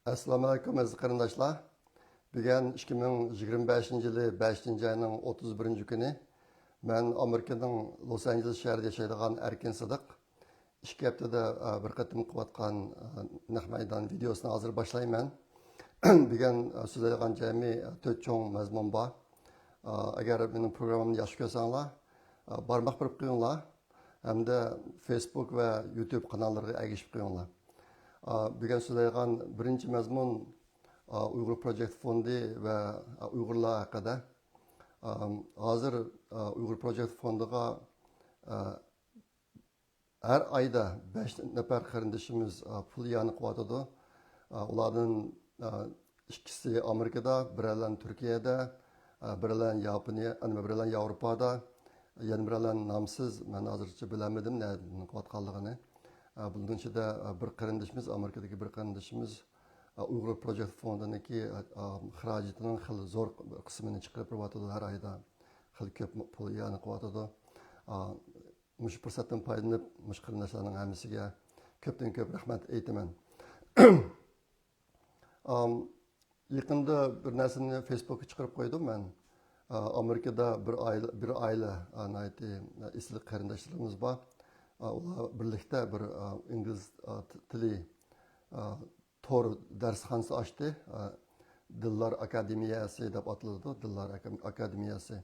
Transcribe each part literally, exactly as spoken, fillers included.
ئەسسالامۇ ئەلەيكۇم، ئەزىز قېرىنداشلار. بۈگۈن ئىككى مىڭ يىگىرمە بەشىنچى يىلى بەشىنچى ئاينىڭ ئوتتۇز بىرىنچى كۈنى. مەن ئامېرىكىنىڭ لوس ئانژېلېس شەھىرىدە ياشايدىغان ئەركىن سىدىق. ئىككى ھەپتىدە، ئە، بىر قېتىم قىلىۋاتقان، ئە، نەق مەيدان ۋىدېئوسىنى ھازىر باشلايمەن. بۈگۈن، ئە، سۆزلەيدىغان جەمئىي، ئە، تۆت چوڭ مەزمۇن بار. ئە، ئەگەر مېنىڭ پروگراممامنى ياخشى كۆرسەڭلار، ئە، بارماق بېرىپ قويۇڭلار ھەمدە فېيسبۇك ۋە يۇتيۇب قاناللىرىغا ئەگىشىپ قويۇڭلار. ئە، بۈگۈن سۆزلەيدىغان بىرىنچى مەزمۇن، ئە، ئۇيغۇر پروجېكت فوندى ۋە، ئە، ئۇيغۇرلار ھەققىدە. ئە، ھازىر، ئە، ئۇيغۇر پروجېكت فوندىغا، ئە، ھەر ئايدا بەش نەپەر قېرىندىشىمىز، ئا، پۇل ئىئانە قىلىۋاتىدۇ. ئا، ئۇلاردىن، ئا، ئىككىسى ئامېرىكىدا، بىرەرلەن تۈركىيەدە، ئا، بىرەرلەن ياپونىيە، ئەنە بىرەرلەن ياۋروپادا، يەنە بىرەرلەن نامسىز، مەن ھازىرچە بىلەلمىدىم نەدىن قىلىۋاتقانلىقىنى. ئا، بۇنىڭ ئىچىدە، ئا، بىر قېرىندىشىمىز، ئامېرىكىدىكى بىر قېرىندىشىمىز، ئا، ئۇيغۇر پروجېكت فوندىنىڭكى، ئا، خىراجىتىنىڭ خېلى زور قىسمىنى چىقىرىپ بېرىۋاتىدۇ ھەر ئايدا. خېلى كۆپ پۇل ئىئانە قىلىۋاتىدۇ. ئا، مۇشۇ پۇرسەتتىن پايدىلىنىپ، مۇشۇ قېرىنداشلارنىڭ ھەممىسىگە كۆپتىن كۆپ رەھمەت ئېيتىمەن. ئام، يېقىندا بىر نەرسىنى فېيسبۇكقا چىقىرىپ قويدۇم مەن. ئا، ئامېرىكىدا بىر ئائىلە، بىر ئائىلە، ئا، ناھايىتى ئېسىل قېرىنداشلىرىمىز بار. ئا، ئۇلار بىرلىكتە بىر، ئا، ئىنگلىز، ئا، ت-، تىلى، ئا، تور دەرسخانىسى ئاچتى. ئا، دىللار ئاكادېمىيەسى دەپ ئاتىلىدۇ، دىللار ئاكا-، ئاكادېمىيەسى.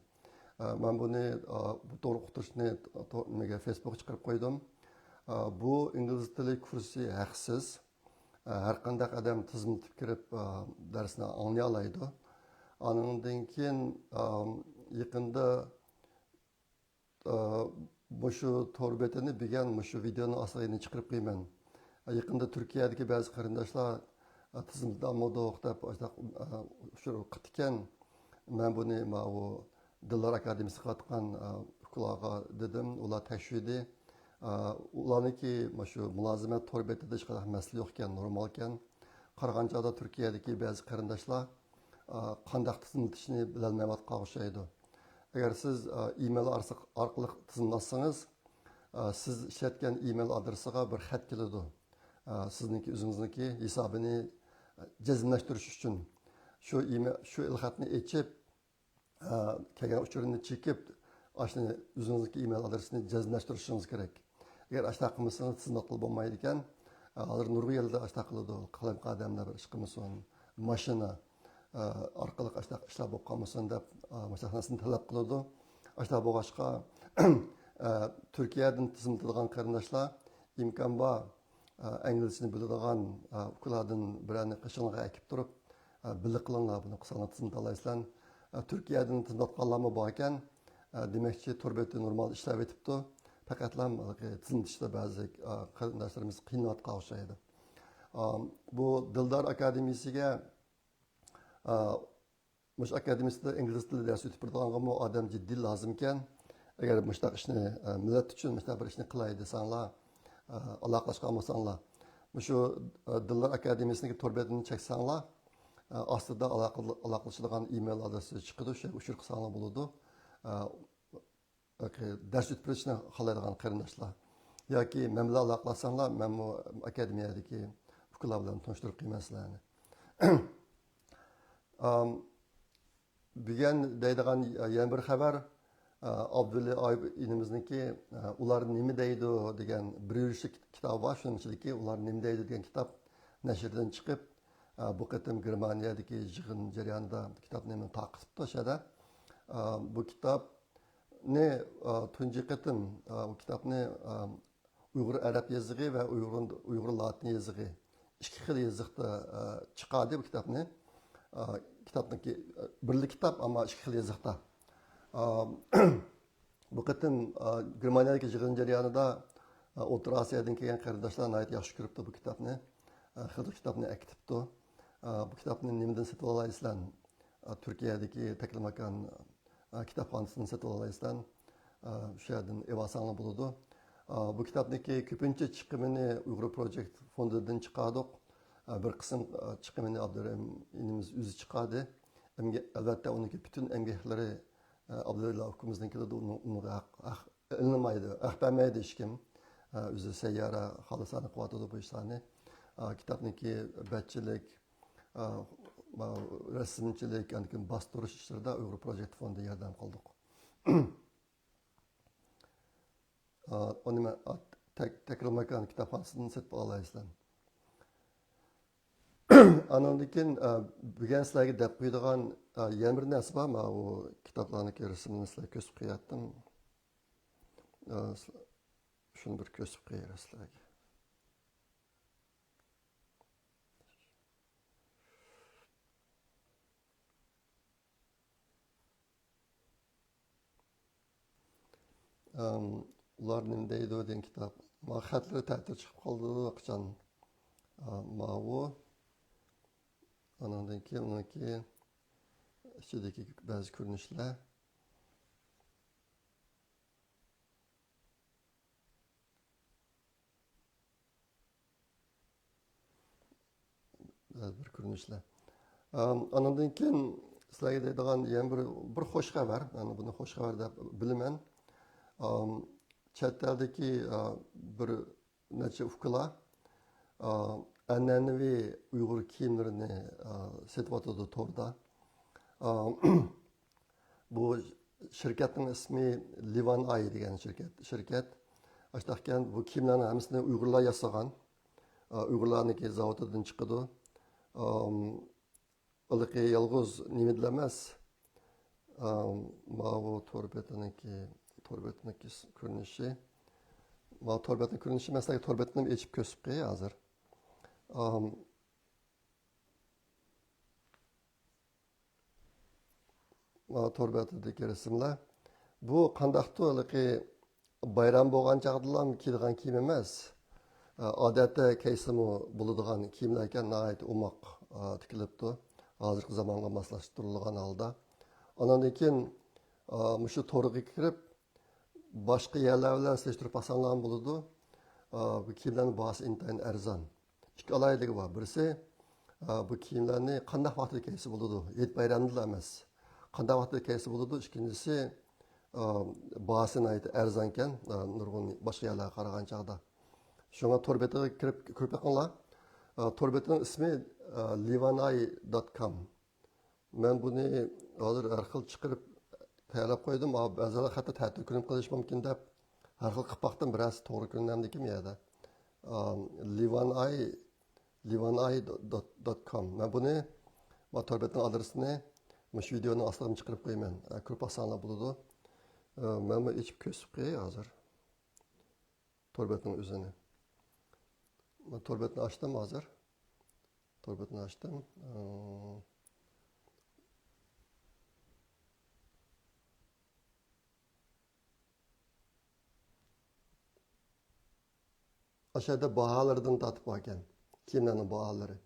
ئا، مەن بۇنى، ئا، بۇ تور ئۇقتۇرۇشنى تو-، نېمىگە، فېيسبۇكقا چىقىرىپ قويدۇم. ئا، بۇ ئىنگلىز تىلى كۇرسى ھەقسىز. ئا، ھەر قانداق ئادەم تىزىملىتىپ كىرىپ، ئا، دەرسنى ئاڭلىيالايدۇ. ئانىڭدىن كېيىن، ئا، يېقىندا ئا، مۇشۇ تور بېتىنى بۈگۈن مۇشۇ ۋىدېئونىڭ ئاستىغا يەنە چىقىرىپ قويىمەن. يېقىندا تۈركىيەدىكى بەزى قېرىنداشلار، ئا، تىزىملىتالمىدۇق دەپ ئاشۇنداق، ئا، ئۇچۇر قىپتىكەن. مەن بۇنى ماۋۇ دىللار ئاكادېمىيىسىغا قاتقان، ئا، ئۇكىلارغا دېدىم، ئۇلار تەكشۈردى. ئا، ئۇلارنىڭكى مۇشۇ مۇلازىمەت تور بېتىدە ھېچقانداق مەسىلە يوقكەن، نورمالكەن. قارىغان چاغدا تۈركىيەدىكى بەزى قېرىنداشلار، ئا، قانداق تىزىملىتىشنى بىلەلمەيۋاتقانغا ئوخشايدۇ. ئەگەر سىز، ئا، ئىمېيل ئارسا-، ئارقىلىق تىزىملاتسىڭىز، ئا، سىز ئىشلەتكەن ئىمېيل ئادرېسىغا بىر خەت كېلىدۇ. ئا، سىزنىڭكى ئۆزىڭىزنىڭكى ھېسابىنى، ئا، جەزملەشتۈرۈش ئۈچۈن. شۇ ئىمېيل، شۇ ئېلخەتنى ئېچىپ، ئا، كەلگەن ئۇچۇرنى چېكىپ، ئاشۇنى ئۆزىڭىزنىڭكى ئىمېيل ئادرېسىنى جەزملەشتۈرۈشىڭىز كېرەك. ئەگەر ئاشۇنداق قىلمىسىڭىز، تىزىملاتقىلى بولمايدىكەن. ئا، ھازىر نۇرغۇن يەرلەردە ئاشۇنداق قىلىدۇ. قالايمىقان ئادەملەر بىر ئىش قىلمىسۇن، ماشىنا، ئا، ئارقىلىق ئاشۇنداق ئىشلار بولۇپ قالمىسۇن دەپ، ئا، مۇشۇنداق نەرسىنى تەلەپ قىلىدۇ. ئاشۇنداق بولغاچقا، ئا، تۈركىيەدىن تىزىملىتىدىغان قېرىنداشلار ئىمكان بار، ئا، ئىنگلىزچىنى بىلىدىغان، ئا، ئۇكىلاردىن بىرەرنى قېشىڭلارغا ئەكىپ تۇرۇپ، ئا، بىللە قىلىڭلار، بۇنى قىلساڭلار تىزىملىتالايسىلەر. ئا، تۈركىيەدىن تىزىملاتقانلارمۇ باركەن. ئا، دېمەكچى، تور بېتى نورمال ئىشلەۋېتىپتۇ. پەقەتلا ھېلىقى تىزىملىتىشتا بەزى، ئا، قېرىنداشلىرىمىز قىينىلىۋاتقان ئوخشايدۇ. ئا، بۇ دىلدار ئاكادېمىيىسىگە، ئا، مۇشۇ ئاكادېمىيىسىدە ئىنگلىز تىلى دەرس ئۆتۈپ بېرىدىغانغىمۇ ئادەم جىددىي لازىمكەن. ئەگەر مۇشۇنداق ئىشنى، ئە، مىللەت ئۈچۈن مۇشۇنداق بىر ئىشنى قىلاي دېسەڭلار، ئە، ئالاقىلاشقان بولساڭلار، مۇشۇ، ئە، دىللار ئاكادېمىيىسىنىڭكى تور بېتىنى چەكسەڭلار، ئە، ئاستىدا ئالاقىل-، ئالاقىلىشىدىغان ئىمېيل ئادرېسى چىقىدۇ، شۇ يەرگە ئۇچۇر قىلساڭلار بولىدۇ. ئە، ياكى دەرس ئۆتۈپ بېرىشنى خالايدىغان قېرىنداشلار ياكى مەن بىلەن ئالاقىلاشساڭلار، مەنمۇ ئاكادېمىيەدىكى ئۇكىلار بىلەن تونۇشتۇرۇپ قويىمەن سىلەرنى. ئام، بۈگۈن دەيدىغان يەنە بىر خەۋەر، ئابدۇۋەلى ئايۇپ ئىنىمىزنىڭكى، ئۇلار نېمە دەيدۇ دېگەن بىر يۈرۈشلۈك كىتابى بار. شۇنىڭ ئىچىدىكى ئۇلار نېمە دەيدۇ دېگەن كىتاب نەشردىن چىقىپ، بۇ قېتىم گېرمانىيەدىكى يىغىن جەريانىدا كىتابنى مانا تارقىتىپتۇ شۇ يەردە. بۇ كىتاب نى، ئا، تۇنجى قېتىم، ئا، بۇ كىتابنى، ئا، ئۇيغۇر ئەرەب يېزىقى ۋە ئۇيغۇر، ئۇيغۇر لاتىن يېزىقى ئىككى خىل يېزىقتا، ئا، چىقاردى بۇ كىتابنى. ئا، كىتابنىڭكى، ئا، بىرلا كىتاب، ئەمما ئىككى خىل يېزىقتا. ئا، بۇ قېتىم، ئا، گېرمانىيەدىكى يىغىن جەريانىدا، ئا، ئوتتۇرا ئاسىيادىن كەلگەن قېرىنداشلار ناھايىتى ياخشى كۆرۈپتۇ بۇ كىتابنى. ئا، خېلى كىتابنى ئەكېتىپتۇ. ئا، بۇ كىتابنى نېمىدىن سېتىۋالالايسىلەر؟ ئا، تۈركىيەدىكى تەكلىماكان ئا، كىتابخانىسىدىن سېتىۋالالايسىلەر. ئا، شۇ يەردىن ئېلىۋالساڭلار بولىدۇ. ئا، بۇ كىتابنىڭكى كۆپىنچە چىقىمىنى ئۇيغۇر پروجېكت فوندىدىن چىقاردۇق. ئا، بىر قىسىم، ئا، چىقىمىنى ئابدۇرېھىم ئىنىمىز ئۆزى چىقاردى. ئەمگە-، ئەلۋەتتە، ئۇنىڭكى پۈتۈن ئەمگەكلىرى، ئا، ئابدۇللا ئۇكىمىزنىڭكىدە، ئۇنىڭ، ئۇنىڭغا ھەق، ھەق ئېلىنمايدۇ، ھەق بەرمەيدۇ ھېچكىم. ئا، ئۆزى سەييارە خالىسانى قىلىۋاتىدۇ بۇ ئىشلارنى. ئا، كىتابنىڭكى بەتچىلىك، ئا، ما-، رەسىمچىلىك، ئاندىن كېيىن باستۇرۇش ئىشلىرىدا ئۇيغۇر پروجېكت فوندى ياردەم قىلدۇق. ئا، ئۇنى مەن، ئا، تەك-، تەكرىماكان كىتابخانىسىدىن سېتىپ ئالالايسىلەر. ئانىڭدىن كېيىن، ئا، بۈگۈن سىلەرگە دەپ قويىدىغان، ئا، يەنە بىر نەرسە بار. ماۋۇ كىتابلارنىڭكى رەسىمىنى سىلەرگە كۆرسىتىپ قوياتتىم. ئا، سىلەر، شۇنى بىر كۆرسىتىپ قوياي سىلەرگە. ئەم، ئۇلار نېمە دەيدۇ دېگەن كىتاب. ما خەتلىرى تەتۈر چىقىپ قالدى قاچان. ئا، ماۋۇ. ئانىڭدىن كېيىن ئۇنىڭكى ئىچىدىكى بەزى كۆرۈنۈشلەر. بەزى بىر كۆرۈنۈشلەر. ئام، ئانىڭدىن كېيىن سىلەرگە دەيدىغان يەنە بىر، بىر خوش خەۋەر. مانا بۇنى خوش خەۋەر دەپ بىلىمەن. ئام، چەت ئەلدىكى، ئا، بىر نەچچە ئۇكىلار، ئا، ئەنئەنىۋى ئۇيغۇر كىيىملىرىنى، ئا، سېتىۋاتىدۇ توردا. ئا، بۇ شىركەتنىڭ ئىسمى لىۋان ئاي دېگەن شىركەت. شىركەت ئاشتاقكەن، بۇ كىيىملەرنىڭ ھەممىسىنى ئۇيغۇرلار ياسىغان. ئا، ئۇيغۇرلارنىڭكى زاۋۇتىدىن چىقىدۇ. ئام، ھېلىقى يالغۇز نېمىدىلا ئەمەس. ئام، ماۋۇ تور بېتىنىڭكى، تور بېتىنىڭكى كۆرۈنۈشى. ماۋۇ تور بېتىنىڭ كۆرۈنۈشى، مەن سىلەرگە تور بېتىنى ئېچىپ كۆرسىتىپ قوياي ھازىر. ئام، مانا تور بەتىدىكى رەسىملەر. بۇ قانداقتۇ، ھېلىقى بايرام بولغان چاغدىلا كىيىدىغان كىيىم ئەمەس. ئادەتتە كىيسىمۇ بولىدىغان كىيىملەركەن، ناھايىتى ئوماق، تىكىلىپتۇ. ھازىرقى زامانغا ماسلاشتۇرۇلغان ھالدا. ئاناندىن كېيىن، مۇشۇ تورغا كىرىپ، باشقا يەرلەر بىلەن سېلىشتۇرۇپ باقساڭلارمۇ بولىدۇ. ئا، بۇ كىيىملەرنىڭ باھاسى ئىنتايىن ئەرزان. ئىككى ئالاھىدىلىكى بار. بىرسى، ئا، بۇ كىيىملەرنى قانداق ۋاقىتتا كىيسە بولىدۇ؟ ھېيت بايرامدىلا ئەمەس. قانداق ۋاقىتتا كىيسە بولىدۇ؟ ئىككىنچىسى، ئا، باھاسى ناھايىتى ئەرزانكەن، ئا، نۇرغۇن باشقا يەرلەرگە قارىغان چاغدا. شۇڭا تور بېتىگە كىرىپ كۆرۈپ بېقىڭلار. ئا، تور بېتىنىڭ ئىسمى، ئا، لىۋانئاي دوت كوم. مەن بۇنى ھازىر ھەر خىل چىقىرىپ تەييارلاپ قويدۇم. ئا، بەزىلەر خەتتە تەتۈر كۆرۈنۈپ قېلىشى مۇمكىن دەپ ھەر خىل قىلىپ باقتىم. بىرەرسى توغرا كۆرۈنەمدىكىن يەردە. ئا، لىۋان ئاي، لىۋان ئاي دوت كوم. مەن بۇنى، ما تور بېتىنىڭ ئادرېسىنى مۇشۇ ۋىدېئونىڭ ئاستىغا چىقىرىپ قويىمەن. ئا، كۆرۈپ باقساڭلار بولىدۇ. ئا، مەنمۇ ئېچىپ كۆرسىتىپ قوياي ھازىر. تور بەتنىڭ ئۆزىنى. تور بەتنى ئاچتىم ھازىر. تور بەتنى ئاچتىم. ئاشۇ يەردە باھالىرىدىن تارتىپ باركەن. كىيىملەرنىڭ باھالىرى.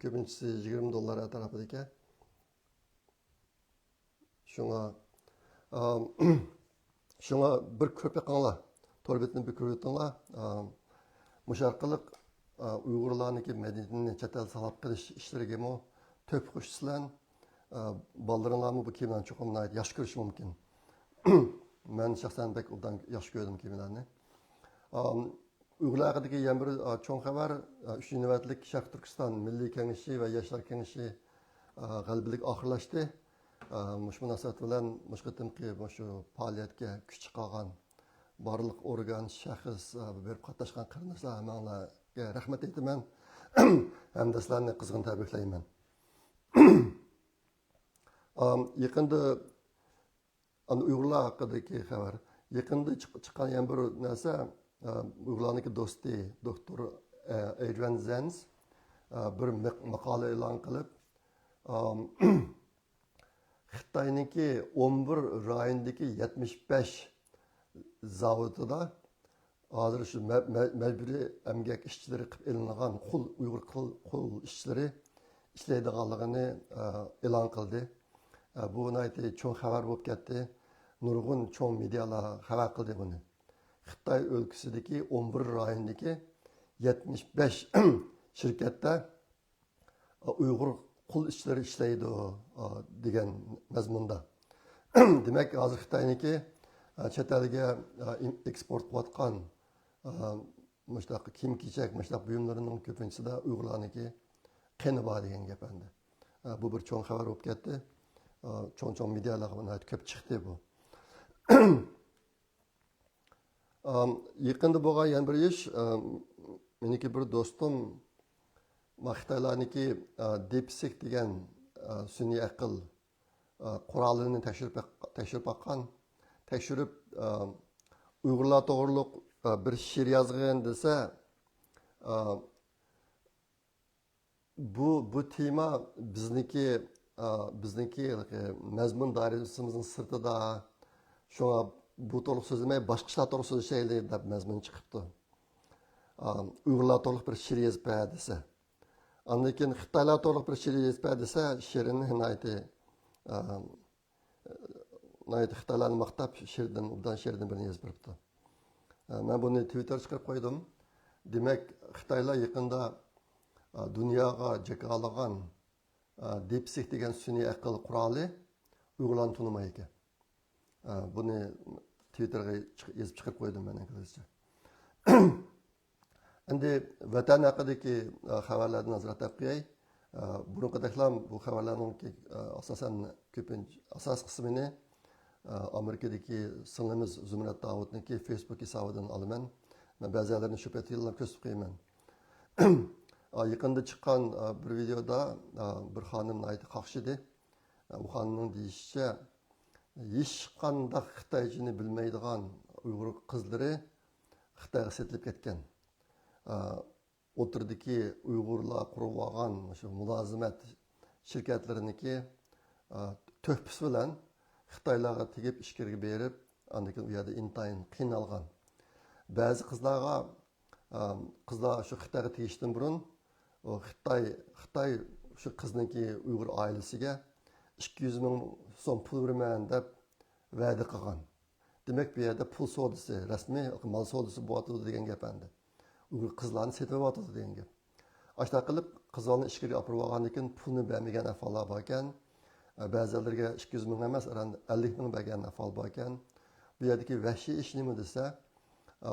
كۆپىنچىسى يىگىرمە دوللار ئەتراپىدىكەن. شۇڭا، ئا، شۇڭا بىر كۆرۈپ بېقىڭلار. تور بېتىنى بىر كۆرۈۋېتىڭلار. ئا، مۇشۇ ئارقىلىق، ئا، ئۇيغۇرلارنىڭكى مەدەنىيىتىنى چەت ئەلدە ساقلاپ قېلىش ئىشلىرىگىمۇ تۆھپە قوشىسىلەر. ئا، بالىلىرىڭلارمۇ بۇ كىيىملەرنى چوقۇم ناھايىتى ياخشى كۆرۈشى مۇمكىن. مەن شەخسەن بەك ئوبدان ياخشى كۆردۈم كىيىملەرنى. ئا، ئۇيغۇرلار ھەققىدىكى يەنە بىر، ئا، چوڭ خەۋەر، ئا، ئۈچىنچى نۆۋەتلىك شەرقىي تۈركىستان مىللىي كېڭىشى ۋە ياشلار كېڭىشى، ئا، غەلىبىلىك ئاخىرلاشتى. ئا، مۇشۇ مۇناسىۋەت بىلەن مۇشۇ قېتىمقى مۇشۇ پائالىيەتكە كۈچ چىقارغان بارلىق ئورگان، شەخس، ئا، بېرىپ قاتناشقان قېرىنداشلار ھەممەڭلارگە رەھمەت ئېيتىمەن. ھەمدە سىلەرنى قىزغىن تەبرىكلەيمەن. ئا، يېقىندا ئەنە ئۇيغۇرلار ھەققىدىكى خەۋەر. يېقىندا چىق-، چىققان يەنە بىر نەرسە، ئە، ئۇيغۇرلارنىڭكى دوستى دوكتور، ئە، ئېدرىيان زېنز، ئە، بىر مەق-، ماقالە ئېلان قىلىپ، ئام، خىتاينىڭكى ئون بىر رايوندىكى يەتمىش بەش زاۋۇتىدا ھازىر شۇ مە-، مە-، مەجبۇرىي ئەمگەك ئىشچىلىرى قىلىپ ئېلىنغان قۇل، ئۇيغۇر قۇل، قۇل ئىشچىلىرى ئىشلەيدىغانلىقىنى، ئە، ئېلان قىلدى. ئە، بۇ ناھايىتى چوڭ خەۋەر بولۇپ كەتتى. نۇرغۇن چوڭ مېدىيالار خەۋەر قىلدى بۇنى. خىتاي ئۆلكىسىدىكى ئون بىر رايوندىكى يەتمىش بەش شىركەتتە ئۇيغۇر قۇل ئىشچىلىرى ئىشلەيدۇ، دېگەن مەزمۇندا. دېمەك، ھازىر خىتاينىڭكى چەت ئەلگە ئېكسپورت قىلىۋاتقان مۇشۇنداق كىيىم-كېچەك، مۇشۇنداق بۇيۇملىرىنىڭ كۆپىنچىسىدە ئۇيغۇرلارنىڭكى قېنى بار دېگەن گەپ ئەمدى. ئە، بۇ بىر چوڭ خەۋەر بولۇپ كەتتى. ئە، چوڭ-چوڭ مېدىيالارغا ناھايىتى كۆپ چىقتى بۇ. ئام، يېقىندا بولغان يەنە بىر ئىش، ئام، مېنىڭكى بىر دوستۇم، ما، خىتايلارنىڭكى، ئا، دىپسىك دېگەن، ئا، سۈنئىي ئەقىل، ئا، قورالىنى تەكشۈرۈپ، تەكشۈرۈپ باققان. تەكشۈرۈپ، ئا، ئۇيغۇرلار توغرۇلۇق، ئا، بىر شېئىر يازغىن دېسە، ئا، بۇ، بۇ تېما بىزنىڭكى، ئا، بىزنىڭكى مەزمۇن دائىرىسىمىزنىڭ سىرتىدا. شۇڭا بۇ توغرىلىق سۆزلىمەي، باشقا ئىشلار توغرىلىق سۆزلىشەيلى دەپ مەزمۇن چىقىپتۇ. ئا، ئۇيغۇرلار توغرىلىق بىر شېئىر يېزىپ بەر دېسە. ئاندىن كېيىن خىتايلار توغرىلىق بىر شېئىر يېزىپ بەر دېسە، شېئىرىنى ناھايىتى، ئا، ناھايىتى خىتايلارنى ماختاپ، شېئىردىن، ئوبدان شېئىردىن بىرنى يېزىپ بېرىپتۇ. ئە، مەن بۇنى تىۋىتتېرغا چىقىرىپ قويدۇم. دېمەك، خىتايلار يېقىندا، ئە، دۇنياغا جاكارلىغان، ئە، دىپسىك دېگەن سۈنئىي ئەقىل قورالى ئۇيغۇرلارنى تونۇمايدىكەن. ئە، بۇنى تىۋىتتېرغا چىق-، يېزىپ چىقىرىپ قويدۇم مەن ئىنگلىزچە. ئەمدى ۋەتەن ھەققىدىكى، ئە، خەۋەرلەردىن ئازراق دەپ قوياي. ئە، بۇرۇنقىدەكلا بۇ خەۋەرلەرنىڭكى، ئە، ئاساسەن كۆپىنچە، ئاساس قىسمىنى، ئە، ئامېرىكىدىكى سىڭلىمىز زۇمرەت داۋۇتنىڭكى فېيسبۇك ھېسابىدىن ئالىمەن. مەن بەزى يەرلەرنى شۇ پېتى يىللار كۆرسىتىپ قويىمەن. ئا، يېقىندا چىققان، ئا، بىر ۋىدېودا، ئا، بىر خانىم ناھايىتى قاقشىدى. ئا، ئۇ خانىمنىڭ دېيىشىچە، ھېچقانداق خىتايچىنى بىلمەيدىغان ئۇيغۇر قىزلىرى خىتايغا سېتىلىپ كەتكەن. ئا، ئوتتۇرىدىكى ئۇيغۇرلار قۇرۇۋالغان شۇ مۇلازىمەت شىركەتلىرىنىڭكى، ئا، تۆھپىسى بىلەن خىتايلارغا تېگىپ ئىچكىرىگە بېرىپ، ئاندىن كېيىن ئۇ يەردە ئىنتايىن قىينالغان. بەزى قىزلارغا، ئا، قىزلار شۇ خىتايغا تېگىشتىن بۇرۇن، ئۇ خىتاي، خىتاي شۇ قىزنىڭكى ئۇيغۇر ئائىلىسىگە ئىككى يۈز مىڭ سوم پۇل بېرىمەن دەپ ۋەدە قىلغان. دېمەك، بۇ يەردە پۇل سودىسى، رەسمىي مال سودىسى بولۇۋاتىدۇ دېگەن گەپ ئەمدى. ئۇيغۇر قىزلارنى سېتىۋاتىدۇ دېگەن گەپ. ئاشۇنداق قىلىپ، قىزلارنى ئىچكىرىگە ئاپىرىۋالغاندىن كېيىن پۇلنى بەرمىگەن ئەھۋاللار باركەن. بەزىلىرىگە ئىككى يۈز مىڭ ئەمەس، ئەللىك مىڭ بەرگەن ئەھۋال باركەن. بۇ يەردىكى ۋەھشىي ئىش نېمە دېسە،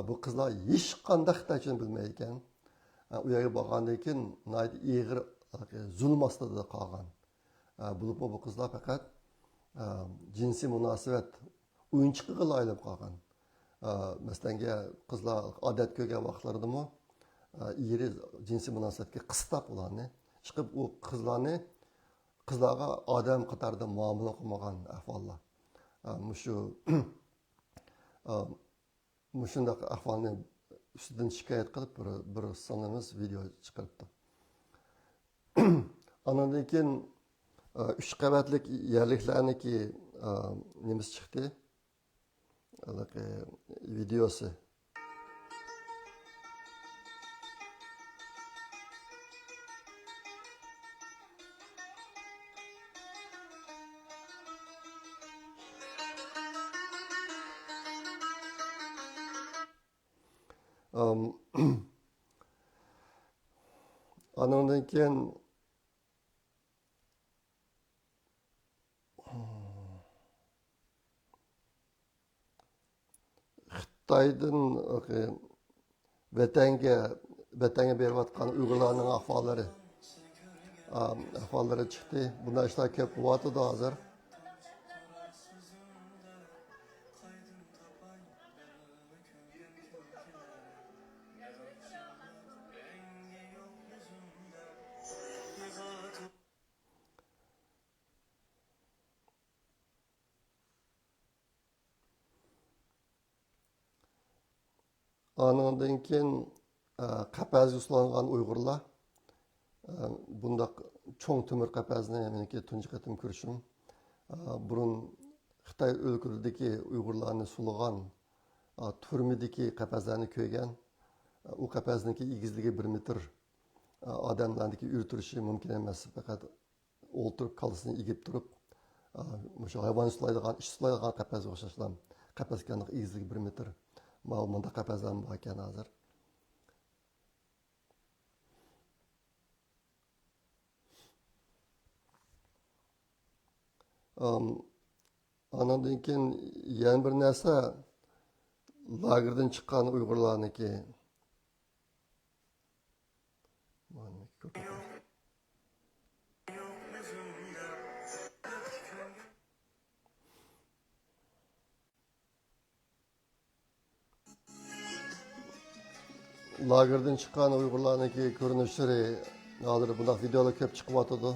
بۇ قىزلار ھېچقانداق خىتايچىنى بىلمەيدىكەن. ئۇ يەرگە بارغاندىن كېيىن ناھايىتى ئېغىر زۇلۇم ئاستىدا قالغان. بولۇپمۇ بۇ قىزلار پەقەت جىنسىي مۇناسىۋەت ئويۇنچۇقىغىلا ئايلىنىپ قالغان. ئا، مەسىلەنگە، قىزلار ئادەت كۆرگەن ۋاقىتلىرىدىمۇ، ئا، ئېرى جىنسىي مۇناسىۋەتكە قىستاپ ئۇلارنى، ئىشقىلىپ ئۇ قىزلارنى، قىزلارغا ئادەم قاتارىدا مۇئامىلە قىلمىغان ئەھۋاللار. ئا، مۇشۇ، ئا، مۇشۇنداق ئەھۋالنى ئۈستىدىن شىكايەت قىلىپ بىر، بىر سىڭلىمىز ۋىدېو چىقىرىپتۇ. ئانىڭدىن كېيىن، ئا، ئۈچ قەۋەتلىك يەرلىكلەرنىڭكى، ئا، نېمىسى چىقتى؟ ھېلىقى ۋىدېوسى. ئام، ئانىڭدىن كېيىن خىتايدىن ۋەتەنگە، ۋەتەنگە بېرىۋاتقان ئۇيغۇرلارنىڭ ئەھۋاللىرى، ئەھۋاللىرى چىقتى. بۇنداق ئىشلار كۆپ بولۇۋاتىدۇ ھازىر. ئانىڭدىن كېيىن، ئە، قەپەسكە سولانغان ئۇيغۇرلار. ئە، بۇنداق چوڭ تۆمۈر قەپەسنى مېنىڭكى تۇنجى قېتىم كۆرۈشۈم. ئە، بۇرۇن خىتاي ئۆلكىلىرىدىكى ئۇيغۇرلارنى سولىغان، ئە، تۈرمىدىكى قەپەسلەرنى كۆرگەن. ئە، ئۇ قەپەسنىڭكى ئېگىزلىكى بىر مېتىر. ئە، ئادەملەرنىڭكى ئۆلە تۇرۇشى مۇمكىن ئەمەس. پەقەت ئولتۇرۇپ، كاللىسىنى ئېگىپ تۇرۇپ، ئا، مۇشۇ ھايۋان سولايدىغان، ئىت سولايدىغان قەپەسكە ئوخشاشلا، قەپەسكەن ئېگىزلىكى بىر مېتىر. ماۋۇ مۇنداق قەپەسلەرمۇ باركەن ھازىر. ئام، ئانىڭدىن كېيىن يەنە بىر نەرسە، لاگېردىن چىققان ئۇيغۇرلارنىڭكى. لاگېردىن چىققان ئۇيغۇرلارنىڭكى كۆرۈنۈشلىرى ھازىر بۇنداق ۋىدېئولار كۆپ چىقىۋاتىدۇ.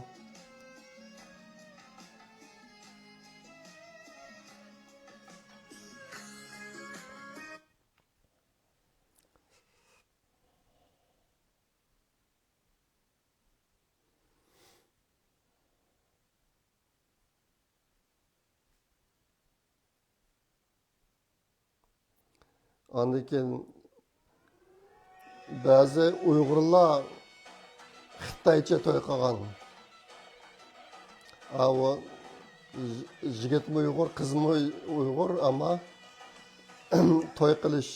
ئاندىن كېيىن بەزى ئۇيغۇرلار خىتايچە توي قىلغان. ئاۋۇ يىگىتمۇ ئۇيغۇر، قىزمۇ ئۇيغۇر، ئەمما توي قىلىش،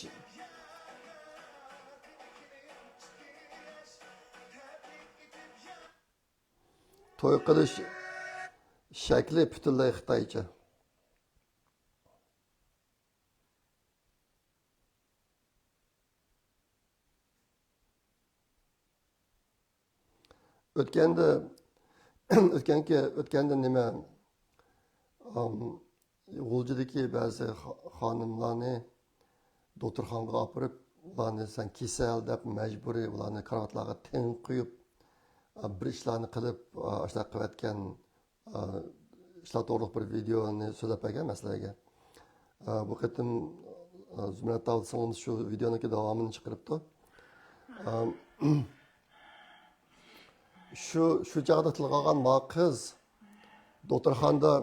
توي قىلىش شەكلى پۈتۈنلەي خىتايچە. ئۆتكەندە، ئۆتكەنكى، ئۆتكەندە نېمە، ئام، غۇلجىدىكى بەزى خا-، خانىملارنى دوختۇرخانىغا ئاپىرىپ، ئۇلارنى سەن كېسەل دەپ مەجبۇرىي ئۇلارنى كارىۋاتلارغا تېڭىپ قويۇپ، ئا، بىر ئىشلارنى قىلىپ، ئا، ئاشۇنداق قىلىۋەتكەن ئىشلار توغرۇلۇق بىر ۋىدېونى سۆزلەپ بەرگەن مەسىلىگە. بۇ قېتىم زۇمرەت داۋۇت سىڭلىمىز شۇ ۋىدېونىڭكى داۋامىنى چىقىرىپتۇ. شۇ، شۇ چاغدا تىلغا ئالغان ما قىز دوختۇرخانىدا،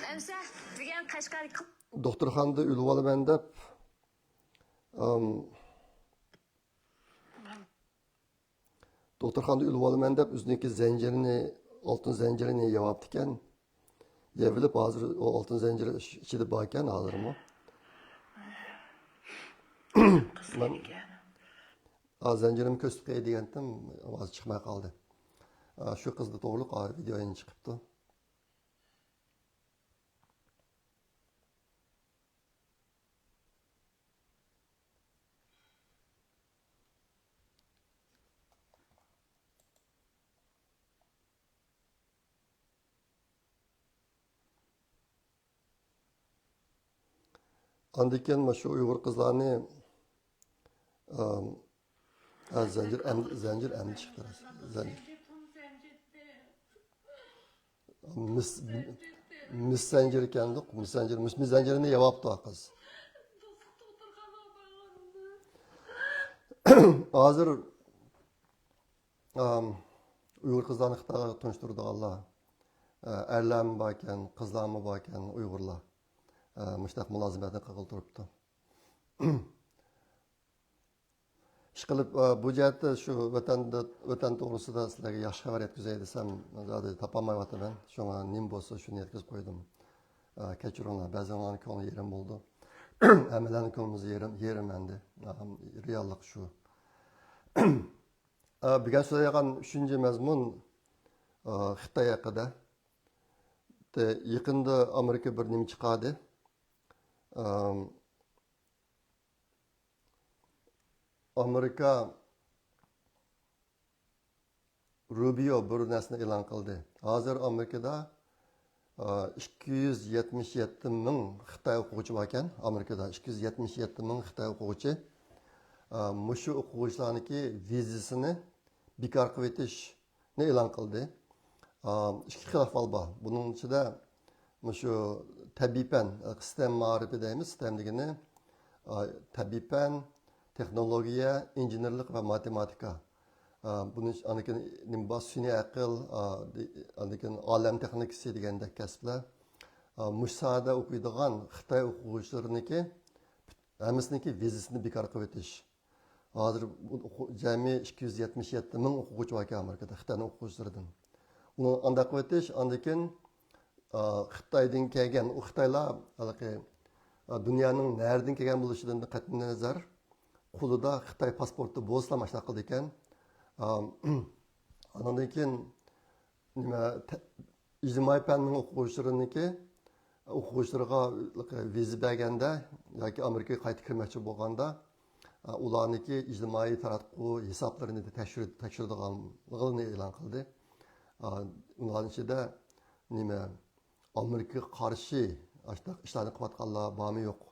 ئەمىسە دېگەن قەشقەر دوختۇرخانىدا ئۆلۈۋالىمەن دەپ، دوختۇرخانىدا ئۆلۈۋالىمەن دەپ ئۆزىنىڭكى زەنجىرىنى، ئالتۇن زەنجىرىنى يەۋاپتىكەن. يەۋېلىپ ھازىر ئۇ ئالتۇن زەنجىر ئىچىدە باركەن ھازىرمۇ. مەن، ئا، زەنجىرىمنى كۆرسىتىپ قوياي دېگەنتىم، ھازىر چىقماي قالدى. ئا، شۇ قىزدا توغرۇلۇق، ئا، ۋىدېو يەنە چىقىپتۇ. ئاندىن كېيىن مۇشۇ ئۇيغۇر قىزلارنى، ئام، ھە، زەنجىر ئەم-، زەنجىر ئەمدى چىقتى. زەنجىر. مىس، مىس زەنجىر ئىكەندۇق، مىس زەنجىر، مىس، مىس زەنجىرىنى يەۋاپتۇ قىز. ھازىر، ئام، ئۇيغۇر قىزلارنى خىتايغا تونۇشتۇرىدىغانلار، ئە، ئەرلەرمۇ باركەن، قىزلارمۇ باركەن، ئۇيغۇرلار، ئە، مۇشۇنداق مۇلازىمەتنى قىلغىلى تۇرۇپتۇ. ئىشقىلىپ، ئە، بۇ جەھەتتە شۇ ۋەتەندە، ۋەتەن توغرىسىدا سىلەرگە ياخشى خەۋەر يەتكۈزەي دېسەم، زادى تاپالمايۋاتىمەن. شۇڭا نېمە بولسا شۇنى يەتكۈزۈپ قويدۇم. ئە، كەچۈرۈڭلار، بەزىلەرنىڭ كۆڭلى يېرىم بولىدۇ. ھەممىلەرنىڭ كۆڭلى يېرىم، يېرىم ئەمدى. ئە، رېئاللىق شۇ. ئە، بۈگۈن سۆزلەيدىغان ئۈچىنچى مەزمۇن، ئە، خىتاي ھەققىدە. يېقىندا ئامېرىكا بىر نېمە چىقاردى. ئە، ئامېرىكا روبىيو بىر نەرسىنى ئېلان قىلدى. ھازىر ئامېرىكىدا، ئا، ئىككى يۈز يەتمىش يەتتە مىڭ خىتاي ئوقۇغۇچى باركەن. ئامېرىكىدا ئىككى يۈز يەتمىش يەتتە مىڭ خىتاي ئوقۇغۇچى. ئا، مۇشۇ ئوقۇغۇچىلارنىڭكى ۋىزىسىنى بىكار قىلىۋېتىشنى ئېلان قىلدى. ئا، ئىككى خىل ئەھۋال بار. بۇنىڭ ئىچىدە مۇشۇ تەبىئىي پەن، ستەم مائارىپى دەيمىز، ستەم دېگىنى، ئا، تەبىئىي پەن، تېخنولوگىيە، ئىنژېنېرلىق ۋە ماتېماتىكا. ئا، بۇنى ئاندىن كېيىن نېمە بار، سۈنئىي ئەقىل، ئا، دې-، ئاندىن كېيىن ئالەم تېخنىكىسى دېگەندەك كەسىپلەر. ئا، مۇشۇ ساھەدە ئوقۇيدىغان خىتاي ئوقۇغۇچىلىرىنىڭكى ھەممىسىنىڭكى ۋىزىسىنى بىكار قىلىۋېتىش. ھازىر بۇ ئوقۇ-، جەمئىي ئىككى يۈز يەتمىش يەتتە مىڭ ئوقۇغۇچى باركەن ئامېرىكىدا، خىتاينىڭ ئوقۇغۇچىلىرىدىن. ئۇنى ئانداق قىلىۋېتىش، ئاندىن كېيىن، ئا، خىتايدىن كەلگەن، ئۇ خىتايلار ھېلىقى، ئا، دۇنيانىڭ نەرىدىن كەلگەن بولۇشىدىن قەتئىينەزەر، قولىدا خىتاي پاسپورتى بولسىلا ئاشۇنداق قىلىدىكەن. ئا، ئاندىن كېيىن نېمە، تە-، ئىجتىمائىي پەننىڭ ئوقۇغۇچىلىرىنىڭكى، ئوقۇغۇچىلىرىغا ۋىزا بەرگەندە ياكى ئامېرىكىغا قايتا كىرمەكچى بولغاندا، ئۇلارنىڭكى ئىجتىمائىي تاراتقۇ ھېسابلىرىنى تەكشۈر-، تەكشۈرىدىغانلىقىنى ئېلان قىلدى. ئۇلارنىڭ ئىچىدە نېمە، ئامېرىكىغا قارشى ئاشۇنداق ئىشلارنى قىلىۋاتقانلار بارمۇ يوق؟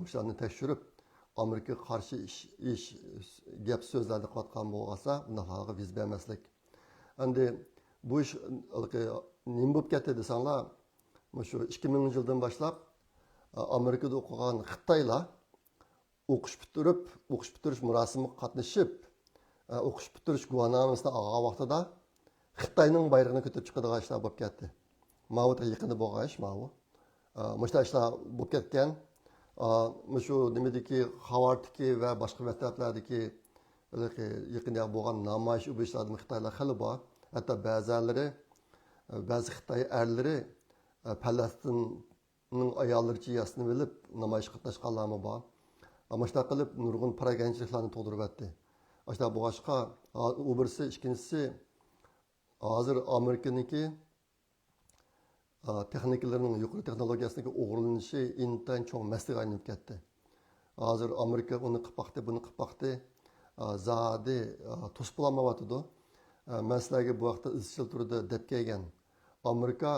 مۇشۇلارنى تەكشۈرۈپ، ئامېرىكىغا قارشى ئىش، ئىش، گەپ سۆزلەرنى قىلىۋاتقان بولغانسا، بۇنداقلارغا ۋىز بەرمەسلىك. ئەمدى بۇ ئىش ھېلىقى نېمە بولۇپ كەتتى دېسەڭلار، مۇشۇ ئىككى مىڭىنچى يىلدىن باشلاپ، ئامېرىكىدا ئوقۇغان خىتايلار ئوقۇش پۈتتۈرۈپ، ئوقۇش پۈتتۈرۈش مۇراسىمىغا قاتنىشىپ، ئوقۇش پۈتتۈرۈش گۇۋاھنامىسىنى ئالغان ۋاقتىدا خىتاينىڭ بايرىقىنى كۆتۈرۈپ چىقىدىغان ئىشلار بولۇپ كەتتى. ماۋۇ يېقىندا بولغان ئىش ماۋۇ. مۇشۇنداق ئىشلار بولۇپ كەتكەن. مۇشۇ نېمىدىكى، خاۋاردىكى ۋە باشقا مەكتەپلەردىكى يېقىندا بولغان نامايىش، ئۇ بۇ ئىشلاردىمۇ خىتايلار خېلى بار. ھەتتا بەزەنلىرى، بەزى خىتاي ئەرلىرى پەلەستىن ئۇنىڭ ئاياللىرىچە ياسىنىۋېلىپ نامايىشقا قاتناشقانلارمۇ بار. مۇشۇنداق قىلىپ نۇرغۇن پاراگەنچىلىكلارنى تۇغدۇرۇۋەتتى. ئاشۇنداق بولغاچقا، ھا-، ئۇ بىرسى، ئىككىنچىسى، ھازىر ئامېرىكىنىڭكى، ئا، تېخنىكىلىرىنىڭ، يۇقىرى تېخنولوگىيەسىنىڭكى ئوغرىلىنىشى ئىنتايىن چوڭ مەسىلىگە ئايلىنىپ كەتتى. ھازىر ئامېرىكا ئۇنى قىلىپ باقتى، بۇنى قىلىپ باقتى. ئا، زادى، ئا، توسۇپ بولالمايۋاتىدۇ. ئا، مەن سىلەرگە بۇ ھەقتە ئىزچىل تۈردە دەپ كەلگەن. ئامېرىكا،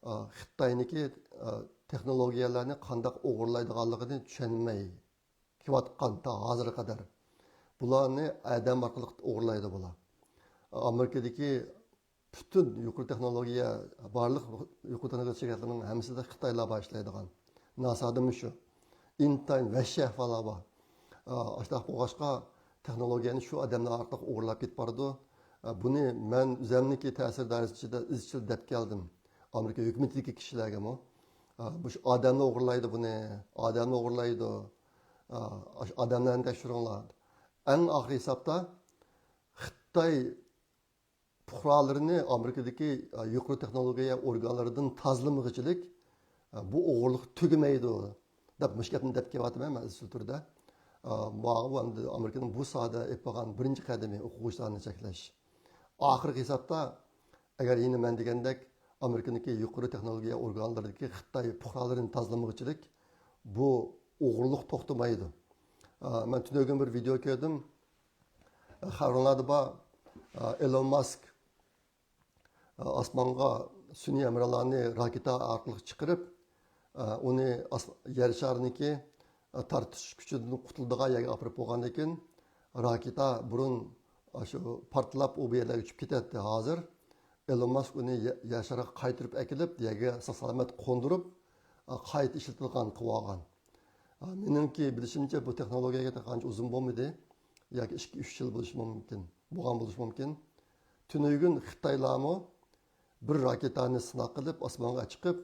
ئا، خىتاينىڭكى، ئا، تېخنولوگىيەلەرنى قانداق ئوغرىلايدىغانلىقىنى چۈشەنمەي كېلىۋاتقان تا ھازىرغا قەدەر. بۇلارنى ئادەم ئارقىلىق ئوغرىلايدۇ بۇلار. ئامېرىكىدىكى پۈتۈن يۇقىرى تېخنولوگىيە، بارلىق يۇقىرى تېخنولوگىيە شىركەتلىرىنىڭ ھەممىسىدە خىتايلار بار ئىشلەيدىغان. ناسادىمۇ شۇ. ئىنتايىن ۋەھشىي ئەھۋاللار بار. ئا، ئاشۇنداق بولغاچقا، تېخنولوگىيەنى شۇ ئادەملەر ئارقىلىق ئوغرىلاپ كېتىپ بارىدۇ. ئا، بۇنى مەن ئۆزەمنىڭكى تەسىر دائىرىسى ئىچىدە ئىزچىل دەپ كەلدىم. ئامېرىكا ھۆكۈمىتىدىكى كىشىلەرگىمۇ، ئا، مۇشۇ ئادەملەر ئوغرىلايدۇ بۇنى، ئادەملەر ئوغرىلايدۇ. ئا، ئاشۇ ئادەملەرنى تەكشۈرۈڭلار. ئەڭ ئاخىرى ھېسابتا خىتاي پۇقرالىرىنى ئامېرىكىدىكى، ئە، يۇقىرى تېخنولوگىيە ئورگانلىرىدىن تازىلىمىغۇچىلىك، ئە، بۇ ئوغرىلىق تۈگىمەيدۇ، دەپ مۇشۇ گەپنى دەپ كېلىۋاتىمەن مەن ئىزچىل تۈردە. ئە، ماۋۇ ئەمدى ئامېرىكىنىڭ بۇ ساھەدە ئېلىپ بارغان بىرىنچى قەدىمى ئوقۇغۇچىلارنى چەكلەش. ئاخىرقى ھېسابتا، ئەگەر يەنە مەن دېگەندەك ئامېرىكىنىڭكى يۇقىرى تېخنولوگىيە ئورگانلىرىدىكى خىتاي پۇقرالىرىنى تازىلىمىغۇچىلىك بۇ ئوغرىلىق توختىمايدۇ. ئە، مەن تۈنۈگۈن بىر ۋىدېئو كۆردۈم. خەۋىرىڭلاردا بار، ئېلون ماسك ئاسمانغا سۈنئىي ھەمراھلارنى راكېتا ئارقىلىق چىقىرىپ، ئۇنى ئاس-، يەر شارىنىڭكى تارتىش كۈچىدىن قۇتۇلىدىغان يەرگە ئاپىرىپ بولغاندىن كېيىن، راكېتا بۇرۇن شۇ پارتلاپ، ئۇ بۇ يەرلەرگە ئۇچۇپ كېتەتتى. ھازىر ئېلون ماسك ئۇنى يە-، يەر شارىغا قايتۇرۇپ ئەكېلىپ، يەرگە ساق-سالامەت قوندۇرۇپ، قايتا ئىشلىتىدىغان قىلىۋالغان. مېنىڭكى بىلىشىمچە، بۇ تېخنولوگىيەگە تېخى ئانچە ئۇزۇن بولمىدى. ياكى ئىككى، ئۈچ يىل بولۇشى مۇمكىن. بولغان بولۇشى مۇمكىن. تۈنۈگۈن خىتايلارمۇ بىر راكېتانى سىناق قىلىپ، ئاسمانغا چىقىپ،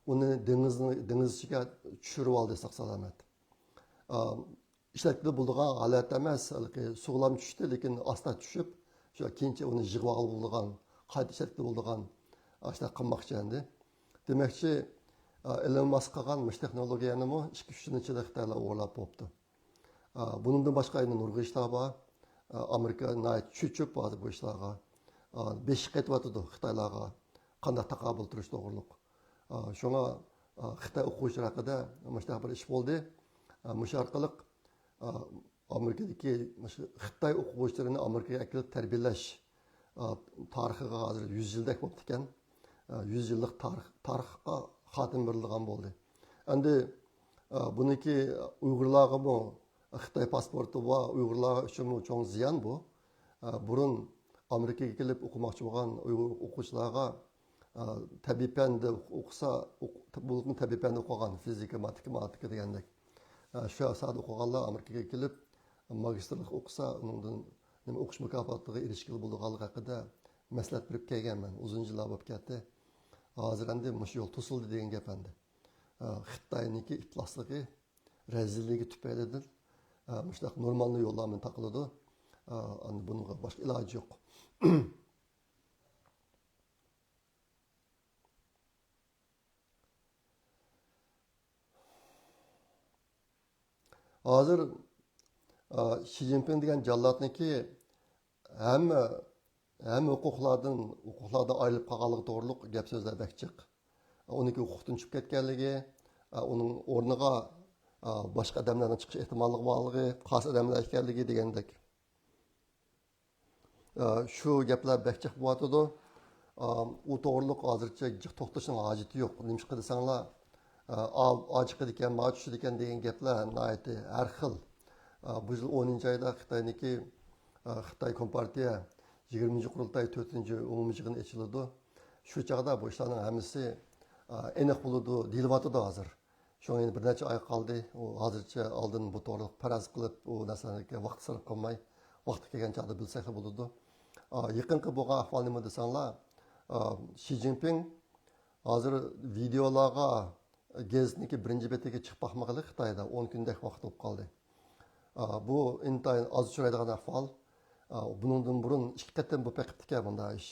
ئۇنى دېڭىزنى، دېڭىز ئىچىگە چۈشۈرۈۋالدى ساق-سالامەت. ئا، ئىشلەتكىلى بولىدىغان ھالەتتە ئەمەس، ھېلىقى سۇغىلام چۈشتى، لېكىن ئاستا چۈشۈپ، شۇ كېيىنچە ئۇنى يىغىۋالغىلى بولىدىغان، قايتا ئىشلەتكىلى بولىدىغان، ئاشۇنداق قىلماقچى ئەمدى. دېمەكچى، ئا، ئېلون ماسك قىلغان مۇشۇ تېخنولوگىيەنىمۇ ئىككى، ئۈچ يىلنىڭ ئىچىدە خىتايلار ئوغرىلاپ بوپتۇ. ئا، بۇنىڭدىن باشقا يەنە نۇرغۇن ئىشلار بار. ئا، ئامېرىكا ناھايىتى چۆچۈپ ھازىر بۇ ئىشلارغا. ئا، بېشى قېتىۋاتىدۇ خىتايلارغا قانداق تاقابىل تۇرۇش توغرۇلۇق. ئا، شۇڭا، ئا، خىتاي ئوقۇغۇچىلار ھەققىدە مۇشۇنداق بىر ئىش بولدى. ئا، مۇشۇ ئارقىلىق، ئا، ئامېرىكىدىكى مۇشۇ خىتاي ئوقۇغۇچىلىرىنى ئامېرىكىغا ئەكېلىپ تەربىيەلەش، ئا، تارىخىغا ھازىر يۈز يىلدەك بولۇپتىكەن. ئا، يۈز يىللىق تارىخ، تارىخقا خاتىمە بېرىلىدىغان بولدى. ئەمدى، ئا، بۇنىڭكى ئۇيغۇرلارغىمۇ خىتاي پاسپورتى بار ئۇيغۇرلار ئۈچۈنمۇ چوڭ زىيان بۇ. ئا، بۇرۇن ئامېرىكىغا كېلىپ ئوقۇماقچى بولغان ئۇيغۇر ئوقۇغۇچىلارغا، ئا، تەبىئىي پەندە ئوقۇسا، ئوق-، بولۇپمۇ تەبىئىي پەندە ئوقۇغان، فىزىكا، ماتېماتىكا دېگەندەك. ئا، شۇ ساھەدە ئوقۇغانلار ئامېرىكىغا كېلىپ ماگىستىرلىق ئوقۇسا، ئۇنىڭدىن نېمە ئوقۇش مۇكاپاتىغا ئېرىشكىلى بولىدىغانلىقى ھەققىدە مەسلىھەت بېرىپ كەلگەنمەن. ئۇزۇن يىللار بولۇپ كەتتى. ھازىر ئەمدى مۇشۇ يول توسۇلدى دېگەن گەپ ئەمدى. ئا، خىتاينىڭكى ئىپلاسلىقى، رەزىللىكى تۈپەيلىدىن، ئا، مۇشۇنداق نورمالنى يوللار بىلەن تاقىلىدۇ. ئا، ئەمدى بۇنىڭغا باشقا ئىلاجى يوق. ھازىر، ئا، شى جىنپىڭ دېگەن جاللاتنىڭكى ھەممە، ھەممە ھوقۇقلاردىن، ھوقۇقلاردىن ئايرىلىپ قالغانلىقى توغرۇلۇق گەپ سۆزلەر بەك جىق. ئۇنىڭكى ھوقۇقتىن چۈشۈپ كەتكەنلىكى، ئۇنىڭ ئورنىغا باشقا ئادەملەرنىڭ چىقىش ئېھتىماللىقى بارلىقى، خاس ئادەملەر ئىكەنلىكى دېگەندەك. شۇ گەپلەر بەك جىق بولۇۋاتىدۇ. ئۇ توغرۇلۇق ھازىرچە جىق توختىلىشنىڭ ھاجىتى يوق. نېمىشقا دېسەڭلار، ئا، ئا، ئاچىقىدىكەن، ماڭا چۈشىدىكەن دېگەن گەپلەر ناھايىتى ھەر خىل. ئا، بۇ يىل ئونىنچى ئايدا خىتاينىڭكى، ئا، خىتاي كومپارتىيە يىگىرمىنچى قۇرۇلتاي تۆتىنچى ئومۇمىي يىغىنى ئېچىلىدۇ. شۇ چاغدا بۇ ئىشلارنىڭ ھەممىسى، ئا، ئېنىق بولىدۇ دېيىلىۋاتىدۇ ھازىر. شۇڭا يەنە بىر نەچچە ئاي قالدى. ئۇ ھازىرچە ئالدىن بۇ توغرىلىق پەرەز قىلىپ، ئۇ نەرسىلەرگە ۋاقىت سەرپ قىلماي، ۋاقتى كەلگەن چاغدا بىلسەكلا بولىدۇ. ئا، يېقىنقى بولغان ئەھۋال نېمە دېسەڭلار، ئا، شى جىنپىڭ ھازىر ۋىدېئولارغا گېزىتنىڭكى بىرىنچى بېتىگە چىقىپ باقمىغىلى خىتايدا ئون كۈندەك ۋاقىت بولۇپ قالدى. ئا، بۇ ئىنتايىن ئاز ئۇچرايدىغان ئەھۋال. ئا، بۇنىڭدىن بۇرۇن ئىككى قېتىم بولۇپ بېقىپتىكەن بۇنداق ئىش.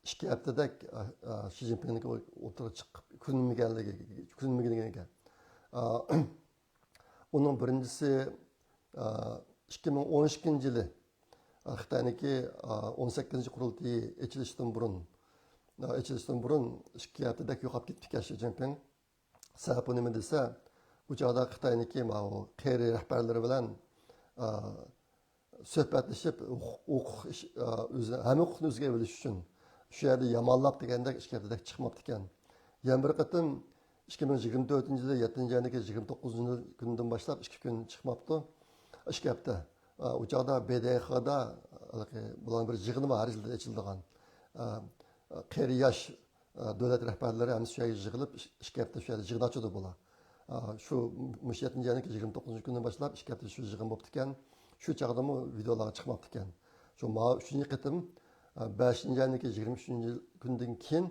ئىككى ھەپتىدەك، ئا، ئا، شى جىنپىڭنىڭكى ئوتتۇرىغا چىقىپ كۆرۈنمىگەنلىكى، كۆرۈنمىگىنىگە. ئا، ئۇنىڭ بىرىنچىسى، ئا، ئىككى مىڭ ئون ئىككىنچى يىلى، ئا، خىتاينىڭكى، ئا، ئون سەككىزىنچى قۇرۇلتىيى ئېچىلىشتىن بۇرۇن، ئا، ئېچىلىشتىن بۇرۇن ئىككى ھەپتىدەك يوقاپ كېتىپتىكەن شى جىنپىڭ. سەۋەبى نېمە دېسە، ئۇ چاغدا خىتاينىڭكى ماۋۇ قېرى رەھبەرلىرى بىلەن، ئا، سۆھبەتلىشىپ، ھوقۇق، ھوقۇق ئىش، ئا، ئۆزى، ھەممە ھوقۇقنى ئۆزىگە ئېلىش ئۈچۈن شۇ يەردە يامانلاپ دېگەندەك ئىككى ھەپتىدەك چىقماپتىكەن. يەنە بىر قېتىم ئىككى مىڭ يىگىرمە تۆتىنچى يىلى يەتتىنچى ئاينىڭكى يىگىرمە توققۇزىنچى كۈنىدىن باشلاپ ئىككى كۈن چىقماپتۇ. ئىككى ھەپتە. ئا، ئۇ چاغدا ب د خ دا ھېلىقى بۇلارنىڭ بىر يىغىنى بار، ھەر يىلدا ئېچىلىدىغان. ئا، قېرى ياش، ئا، دۆلەت رەھبەرلىرى ھەممىسى شۇ يەرگە يىغىلىپ، ئىككى ھەپتە شۇ يەردە يىغىن ئاچىدۇ بۇلار. ئا، شۇ مۇشۇ يەتتىنچى ئاينىڭكى يىگىرمە توققۇزىنچى كۈنىدىن باشلاپ ئىككى ھەپتە شۇ يىغىن بوپتىكەن. شۇ چاغدىمۇ ۋىدېئولارغا چىقماپتىكەن. شۇ ماۋۇ ئۈچىنچى قېتىم، ئا، بەشىنچى ئاينىڭكى يىگىرمە ئۈچىنچى كۈندىن كېيىن،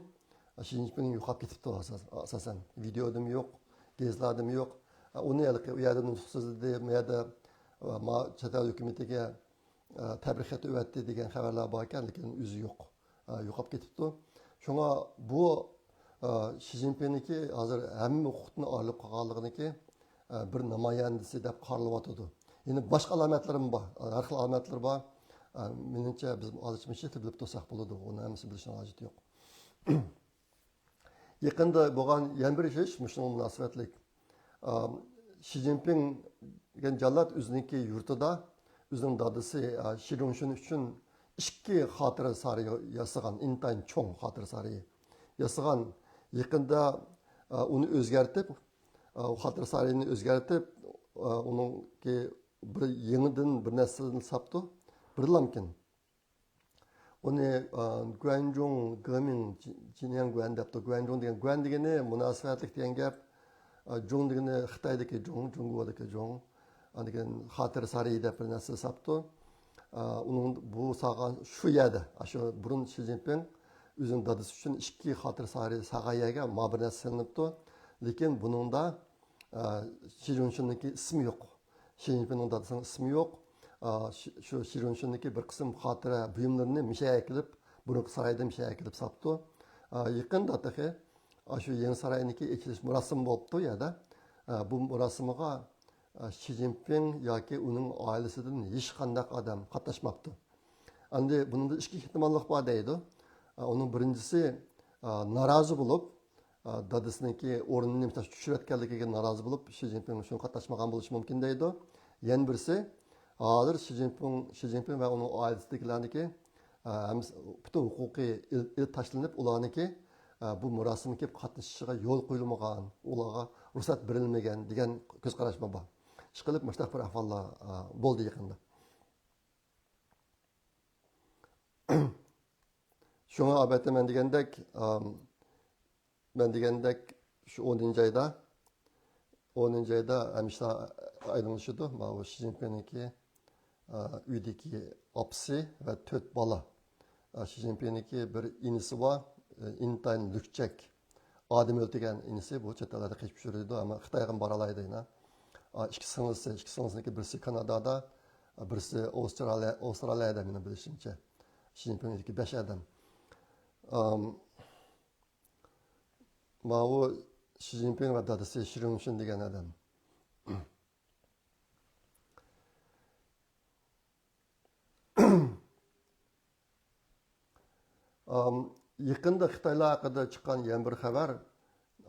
ئا، شى جىنپىڭ يوقاپ كېتىپتۇ ئاساس-، ئاساسەن. ۋىدېودىمۇ يوق، گېزىتلەردىمۇ يوق. ئا، ئۇنى ھېلىقى ئۇ يەردە نۇتۇق سۆزلىدى، بۇ يەردە، ئا، ما چەت ئەل ھۆكۈمىتىگە، ئا، تەبرىك خېتى ئەۋەتتى دېگەن خەۋەرلەر باركەن، لېكىن ئۆزى يوق. ئا، يوقاپ كېتىپتۇ. شۇڭا بۇ، ئا، شى جىنپىڭنىڭكى ھازىر ھەممە ھوقۇقتىن ئايرىلىپ قالغانلىقىنىڭكى، ئا، بىر نامايەندىسى دەپ قارىلىۋاتىدۇ. يەنە باشقا ئالامەتلىرىمۇ بار، ھەر خىل ئالامەتلىرى بار. ئا، مېنىڭچە بىز ھازىرچە مۇشۇ يەردە بىلىپ تۇرساق بولىدۇ، ئۇنىڭ ھەممىسىنى بىلىشنىڭ ھاجىتى يوق. يېقىندا بولغان يەنە بىر ئىش مۇشۇنىڭغا مۇناسىۋەتلىك. ئا، شى جىنپىڭ دېگەن جاللات ئۆزىنىڭكى يۇرتىدا ئۆزىنىڭ دادىسى، ئا، شى رۇنشۈن ئۈچۈن ئىككى خاتىرە سارىيى ياسىغان، ئىنتايىن چوڭ خاتىرە سارىيى ياسىغان. يېقىندا، ئا، ئۇنى ئۆزگەرتىپ، ئا، خاتىرە سارىيىنى ئۆزگەرتىپ، ئا، ئۇنىڭكى بىر يېڭىدىن بىر نەرسىلەرنى ساپتۇ. بىرلامكىن. ئۇنى، ئا، گۇەنجۇڭ گېمىڭ، جي-، جىنياڭ گۇەن دەپتۇ. گۇەنجۇڭ دېگەن، گۇەن دېگىنى مۇناسىۋەتلىك دېگەن گەپ. ئا، جۇڭ دېگىنى خىتايدىكى جۇڭ، جۇڭگودىكى جۇڭ. ئاندىن كېيىن خاتىرە سارىيى دەپ بىر نەرسە ساپتۇ. ئا، ئۇنىڭ بۇ سالغان شۇ يەردە، ئاشۇ بۇرۇن شى جىنپىڭ ئۆزىنىڭ دادىسى ئۈچۈن ئىككى خاتىرە سارىيى سالغان يەرگە ما بىر نەرسە سېلىنىپتۇ. لېكىن بۇنىڭدا، ئا، شى رۇنشۈننىڭكى ئىسمى يوق. شى جىنپىڭنىڭ دادىسىنىڭ ئىسمى يوق. ئا، شۇ، شۇ شى رۇنشۈننىڭكى بىر قىسىم خاتىرە بۇيۇملىرىنى مىشەگە ئەكېلىپ، بۇرۇنقى سارايدىن مىشەگە ئەكېلىپ ساپتۇ. ئا، يېقىندا تېخى، ئا، شۇ يېڭى ساراينىڭكى ئېچىلىش مۇراسىمى بولۇپتۇ يەردە. ئا، بۇ مۇراسىمغا، ئا، شى جىنپىڭ ياكى ئۇنىڭ ئائىلىسىدىن ھېچقانداق ئادەم قاتناشماپتۇ. ئەمدى بۇنىڭدا ئىككى ئېھتىماللىق بار دەيدۇ. ئا، ئۇنىڭ بىرىنچىسى، ئا، نارازى بولۇپ، ئا، دادىسىنىڭكى ئورنىنى مىسال چۈشۈرۈۋەتكەنلىكىگە نارازى بولۇپ، شى جىنپىڭ شۇنى قاتناشمىغان بولۇشى مۇمكىن دەيدۇ. يەنە بىرسى، ھازىر شى جىنپىڭ، شى جىنپىڭ ۋە ئۇنىڭ ئائىلىسىدىكىلەرنىڭكى، ئا، ھەممىسى پۈتۈن ھوقۇقى ئېل-، ئېلىپ تاشلىنىپ، ئۇلارنىڭكى، ئا، بۇ مۇراسىمغا كېلىپ قاتنىشىشىغا يول قويۇلمىغان، ئۇلارغا رۇخسەت بېرىلمىگەن دېگەن كۆز قاراشمۇ بار. ئىشقىلىپ، مۇشۇنداق بىر ئەھۋاللار، ئا، بولدى يېقىندا. شۇڭا ئەلۋەتتە مەن دېگەندەك، ئام، مەن دېگەندەك شۇ ئونىنچى ئايدا، ئونىنچى ئايدا ھەممە ئىشلار ئايدىڭلىشىدۇ. ماۋۇ شى جىنپىڭنىڭكى، ئا، ئۆيدىكى ئاپىسى ۋە تۆت بالا. ئا، شى جىنپىڭنىڭكى بىر ئىنىسى بار، ئىنتايىن لۈكچەك. ئادەم ئۆلتۈرگەن ئىنىسى بۇ چەت ئەللەردە قېچىپ يۈرىدۇ، ئەمما خىتايغىمۇ بارالايدۇ يەنە. ئا، ئىككى سىڭلىسى، ئىككى سىڭلىسىنىڭكى بىرسى كانادادا، بىرسى ئاۋسترالىيە، ئاۋسترالىيەدە مېنىڭ بىلىشىمچە. شى جىنپىڭدىكى بەش ئادەم. ئام، ماۋۇ شى جىنپىڭ ۋە دادىسى شى رۇنشۈن دېگەن ئادەم. ئام، يېقىندا خىتايلار ھەققىدە چىققان يەنە بىر خەۋەر.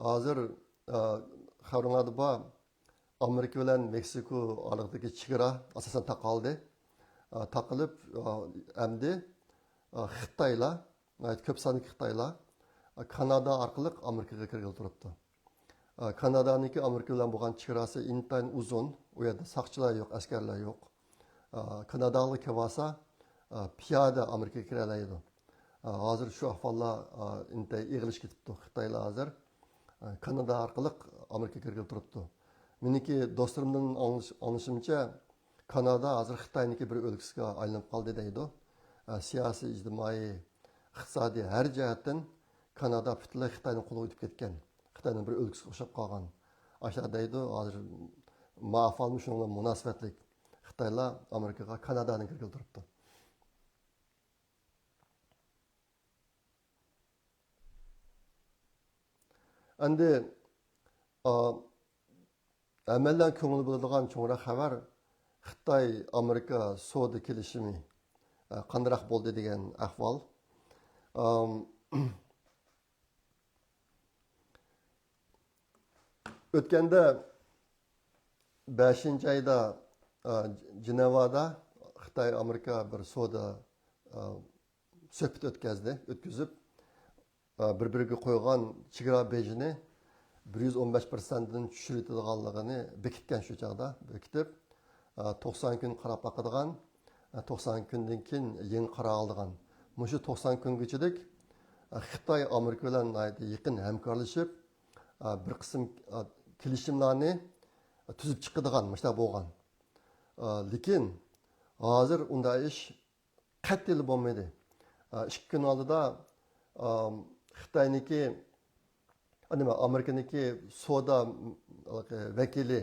ھازىر، ئا، خەۋىرىڭلاردا بار. ئامېرىكا بىلەن مېكسىكو ئارىلىقىدىكى چېگرا ئاساسەن تاقالدى. ئا، تاقىلىپ، ئا، ئەمدى، ئا، خىتايلار، ناھايىتى كۆپ ساندىكى خىتايلار، ئا، كانادا ئارقىلىق ئامېرىكىغا كىرگىلى تۇرۇپتۇ. ئا، كانادانىڭكى ئامېرىكا بىلەن بولغان چېگراسى ئىنتايىن ئۇزۇن. ئۇ يەردە ساقچىلار يوق، ئەسكەرلەر يوق. ئا، كاناداغا كېلىۋالسا، ئا، پىيادە ئامېرىكىغا كىرەلەيدۇ. ئا، ھازىر شۇ ئەھۋاللار، ئا، ئىنتايىن ئېغىرلىشىپ كېتىپتۇ. خىتايلار ھازىر، ئا، كانادا ئارقىلىق ئامېرىكىغا كىرگىلى تۇرۇپتۇ. مېنىڭكى دوستلىرىمدىن ئاڭلىش-، ئاڭلىشىمچە، كانادا ھازىر خىتاينىڭكى بىر ئۆلكىسىگە ئايلىنىپ قالدى دەيدۇ. ئا، سىياسىي، ئىجتىمائىي، ئىقتىسادىي ھەر جەھەتتىن كانادا پۈتۈنلەي خىتاينىڭ قولىغا ئۆتۈپ كەتكەن. خىتاينىڭ بىر ئۆلكىسىگە ئوخشاپ قالغان. ئاشۇنداق دەيدۇ، ھازىر ما ئەھۋالمۇ شۇنىڭ بىلەن مۇناسىۋەتلىك. خىتايلار ئامېرىكىغا كانادانى كىرگىلى تۇرۇپتۇ. ئەمدى، ئا، ھەممەيلەن كۆڭۈل بۆلىدىغان چوڭراق خەۋەر، خىتاي ئامېرىكا سودا كېلىشىمى، ئا، قانداقراق بولدى دېگەن ئەھۋال. ئام، ئۆتكەندە بەشىنچى ئايدا، ئا، جېنېۋادا خىتاي ئامېرىكا بىر سودا، ئا، سۆھبىتى ئۆتكەزدى، ئۆتكۈزۈپ، ئا، بىر-بىرىگە قويغان چېگرا بېجىنى بىر يۈز ئون بەش پىرسەنتتىن چۈشۈرۈۋېتىدىغانلىقىنى بېكىتكەن شۇ چاغدا، بېكىتىپ، ئا، توقسان كۈن قاراپ باقىدىغان، ئا، توقسان كۈندىن كېيىن يېڭى قارار ئالىدىغان. مۇشۇ توقسان كۈنگىچىلىك، ئا، خىتاي ئامېرىكا بىلەن ناھايىتى يېقىن ھەمكارلىشىپ، ئا، بىر قىسىم، ئا، كېلىشىملارنى تۈزۈپ چىقىدىغان مۇشۇنداق بولغان. ئا، لېكىن ھازىر ئۇنداق ئىش قەتئىيلا بولمىدى. ئىككى كۈن ئالدىدا، ئام، خىتاينىڭكى، نېمە، ئامېرىكىنىڭكى سودا، م، ۋەكىلى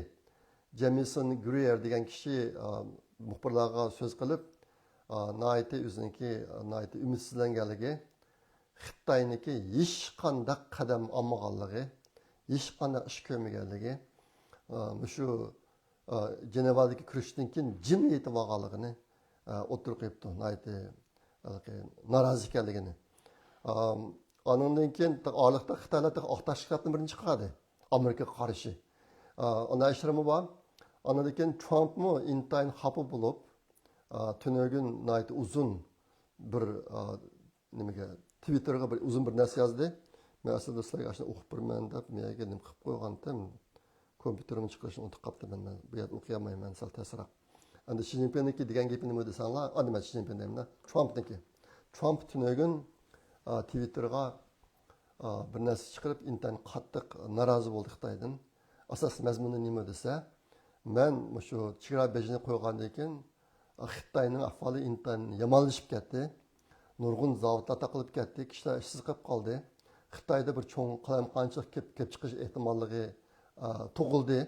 جېمىسون گرېيەر دېگەن كىشى، ئام، مۇخبىرلارغا سۆز قىلىپ، ئا، ناھايىتى ئۆزىنىڭكى، ناھايىتى ئۈمىدسىزلەنگەنلىكى، خىتاينىڭكى ھېچقانداق قەدەم ئالمىغانلىقى، ھېچقانداق ئىش كۆرمىگەنلىكى، ئا، مۇشۇ ئا، جېنېۋادىكى كۆرۈشۈشتىن كېيىن جىم يېتىۋالغانلىقىنى، ئا، ئوتتۇرىغا قويۇپتۇ. ناھايىتى، ھېلىقى، نارازى ئىكەنلىكىنى. ئا، ئانىڭدىن كېيىن تېخى ئارىلىقتا خىتايلار تېخى ئاق تاشلىقلارنى بىرىنچى چىقاردى ئامېرىكىغا قارشى. ئا، ئانداق ئىشلىرىمۇ بار. ئاندىن كېيىن ترامپمۇ ئىنتايىن خاپا بولۇپ، ئا، تۈنۈگۈن ناھايىتى ئۇزۇن بىر، ئا، نېمىگە، تىۋىتتېرغا بىر ئۇزۇن بىر نەرسە يازدى. مەن ئەسلىدە سىلەرگە ئاشۇنى ئوقۇپ بېرىمەن دەپ، مەيەگە نېمە قىلىپ قويغانتىم، كومپيۇتېرىمنى چىقىرىشنى ئۇنتۇپ قاپتىمەن مەن. بۇ يەردە ئوقۇيالمايمەن، سەل تەسرەك. ئەمدى شى جىنپىڭنىڭكى دېگەن گېپى نېمە دېسەڭلار، ئا، نېمە، شى جىنپىڭ دەيمەن، ترامپنىڭكى. ترامپ تۈنۈگۈن، ئا، تىۋىتتېرغا، ئا، بىر نەرسە چىقىرىپ، ئىنتايىن قاتتىق نارازى بولدى خىتايدىن. ئاساسىي مەزمۇنى نېمە دېسە، مەن مۇشۇ چېگرا بېجىنى قويغاندىن كېيىن، خىتاينىڭ ئەھۋالى ئىنتايىن يامانلىشىپ كەتتى. نۇرغۇن زاۋۇتلار تاقىلىپ كەتتى، كىشىلەر ئىشسىز قېلىپ قالدى. خىتايدا بىر چوڭ قالايمىقانچىلىق كېلىپ، كېلىپ چىقىش ئېھتىماللىقى، ئا، تۇغۇلدى.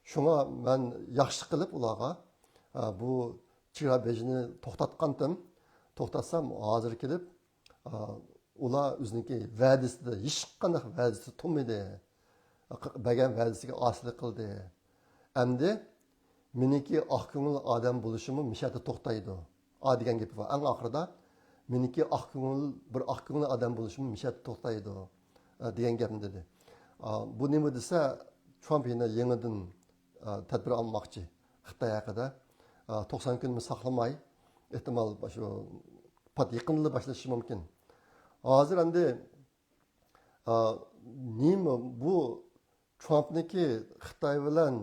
شۇڭا مەن ياخشى قىلىپ ئۇلارغا، ئا، بۇ چېگرا بېجىنى توختاتقانتىم. توختاتسام، ھازىر كېلىپ، ئا، ئۇلار ئۆزىنىڭكى ۋەدىسىدە، ھېچقانداق ۋەدىسىدە تۇرمىدى. بەرگەن ۋەدىسىگە ئاسىيلىق قىلدى. ئەمدى مېنىڭكى ئاق كۆڭۈل ئادەم بولۇشۇممۇ مىشەدە توختايدۇ. ئا دېگەن گېپى بار. ئەڭ ئاخىرىدا مېنىڭكى ئاق كۆڭۈل، بىر ئاق كۆڭۈل ئادەم بولۇشۇممۇ مىشەدە توختايدۇ، ئا، دېگەن گەپنى دېدى. ئا، بۇ نېمە دېسە، ترامپ يەنە يېڭىدىن، ئا، تەدبىر ئالماقچى خىتاي ھەققىدە. ئا، توقسان كۈنمۇ ساقلىماي، ئېھتىمال شۇ پات يېقىندىلا باشلىشى مۇمكىن. ھازىر ئەمدى ئا، نېمە بۇ ترامپنىڭكى خىتاي بىلەن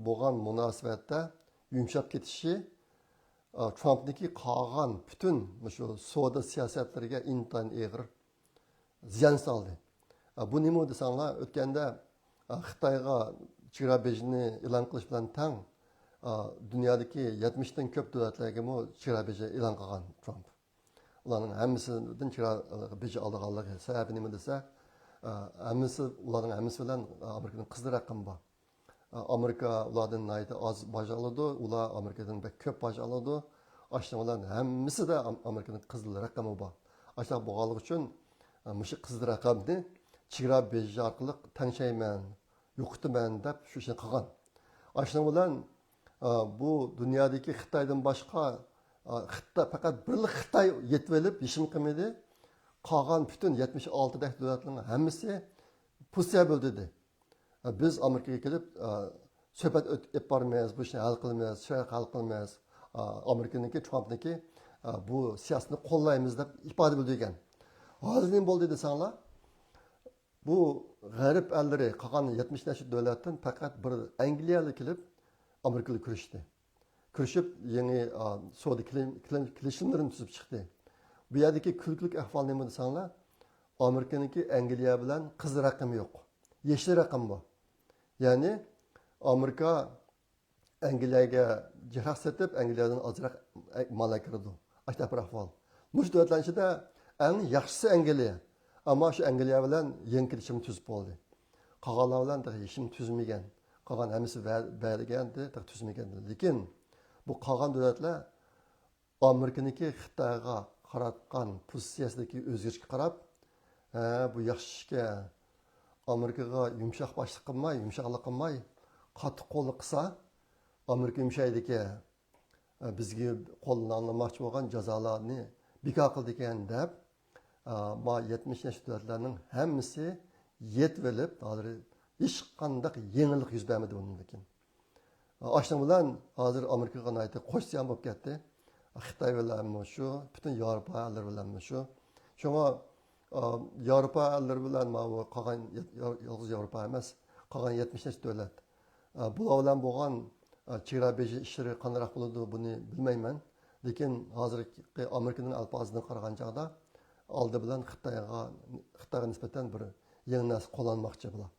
بولغان مۇناسىۋەتتە يۇمشاپ كېتىشى، ئا، ترامپنىڭكى قالغان پۈتۈن مۇشۇ سودا سىياسەتلىرىگە ئىنتايىن ئېغىر زىيان سالدى. ئا، بۇ نېمە دېسەڭلار، ئۆتكەندە، ئا، خىتايغا چېگرا بېجىنى ئېلان قىلىش بىلەن تەڭ، ئا، دۇنيادىكى يەتمىشتىن كۆپ دۆلەتلەرگىمۇ چېگرا بېجى ئېلان قىلغان ترامپ. ئۇلارنىڭ ھەممىسىدىن چېگرا بېجى ئالىدىغانلىقى. سەۋەبى نېمە دېسە، ئە، ھەممىسى، ئۇلارنىڭ ھەممىسى بىلەن ئامېرىكىنىڭ قىزىل رەقىمى بار. ئە، ئامېرىكا ئۇلاردىن ناھايىتى ئاز باج ئالىدۇ، ئۇلار ئامېرىكىدىن بەك كۆپ باج ئالىدۇ. ئاشۇنىڭ بىلەن ھەممىسىدە ئام-، ئامېرىكىنىڭ قىزىل رەقىمى بار. ئاشۇنداق بولغانلىقى ئۈچۈن، ئە، مۇشۇ قىزىل رەقەمنى چېگرا بېجى ئارقىلىق تەڭشەيمەن، يوقىتىمەن دەپ شۇ ئىشنى قىلغان. ئاشۇنىڭ بىلەن، ئا، بۇ دۇنيادىكى خىتايدىن باشقا، ئا، خىتا-، پەقەت بىرلا خىتاي يېتىۋېلىپ ھېچنېمە قىلمىدى. قالغان پۈتۈن يەتمىش ئالتىدەك دۆلەتنىڭ ھەممىسى پوزىتسىيە بىلدۈردى. ئا، بىز ئامېرىكىغا كېلىپ، ئا، سۆھبەت ئۆت-، ئېلىپ بارىمىز، بۇ ئىشنى ھەل قىلىمىز، شۇ ھەل قىلىمىز. ئا، ئامېرىكىنىڭكى، ترامپنىڭكى، ئا، بۇ سىياسىتىنى قوللايمىز دەپ ئىپادە بىلدۈرگەن. ھازىر نېمە بولدى دېسەڭلار، بۇ، غەرب ئەللىرى، قالغان يەتمىش نەچچە دۆلەتتىن پەقەت بىر ئەنگلىيەلا كېلىپ، ئامېرىكىلار كۆرۈشتى. كۆرۈشۈپ، يېڭى، ئا، سودا كېلىم-، كېلىم-، كېلىشىملىرىنى تۈزۈپ چىقتى. بۇ يەردىكى كۈلكىلىك ئەھۋال نېمە دېسەڭلار، ئامېرىكىنىڭكى ئەنگلىيە بىلەن قىزىل رەقىمى يوق. يېشىل رەقىم بار. يەنى ئامېرىكا ئەنگلىيەگە جىراق سېتىپ، ئەنگلىيەدىن ئازراق مال ئەكىرىدۇ. ئاشۇنداق بىر ئەھۋال. مۇشۇ دۆلەتلەرنىڭ ئىچىدە ئەڭ ياخشىسى ئەنگلىيە. ئەمما شۇ ئەنگلىيە بىلەن يېڭى كېلىشىم تۈزۈپ بولدى. قالغانلار بىلەن تېخى ھېچنېمە تۈزمىگەن. قالغان ھەممىسى ۋە-، بەرگەن، تېخى تۈزمىگەن. لېكىن بۇ قالغان دۆلەتلەر ئامېرىكىنىڭكى خىتايغا قاراتقان پوزىتسىيەسىدىكى ئۆزگىرىشكە قاراپ، ھە، بۇ ياخشى ئىشكەن. ئامېرىكىغا يۇمشاق باشلىق قىلماي، يۇمشاقلىق قىلماي، قاتتىق قوللۇق قىلسا، ئامېرىكا يۇمشايدىكەن. بىزگە قولىنى ئاڭلىماقچى بولغان جازالارنى بىكار قىلىدىكەن دەپ، ما يەتمىش نەچچە دۆلەتلەرنىڭ ھەممىسى يېتىۋېلىپ، ھازىر ھېچقانداق يېڭىلىق يۈز بەرمىدى بۇنىڭدىن كېيىن. ئاشۇنىڭ بىلەن ھازىر ئامېرىكىغا ناھايىتى قوش زىيان بولۇپ كەتتى. خىتاي بىلەنمۇ شۇ، پۈتۈن ياۋروپا ئەللىرى بىلەنمۇ شۇ. شۇڭا، ئا، ياۋروپا ئەللىرى بىلەن ماۋۇ قالغان يەت-، يا-، يالغۇز ياۋروپا ئەمەس، قالغان يەتمىش نەچچە دۆلەت، ئا، بۇلار بىلەن بولغان، ئا، چېگرا بېجى ئىشلىرى قانداقراق بولىدۇ، بۇنى بىلمەيمەن. لېكىن ھازىرقى ئامېرىكىنىڭ ئەلپازىدىن قارىغان چاغدا ئالدى بىلەن خىتايغا، خىتايغا نىسبەتەن بىر يېڭى نەرسە قوللانماقچى بۇلار.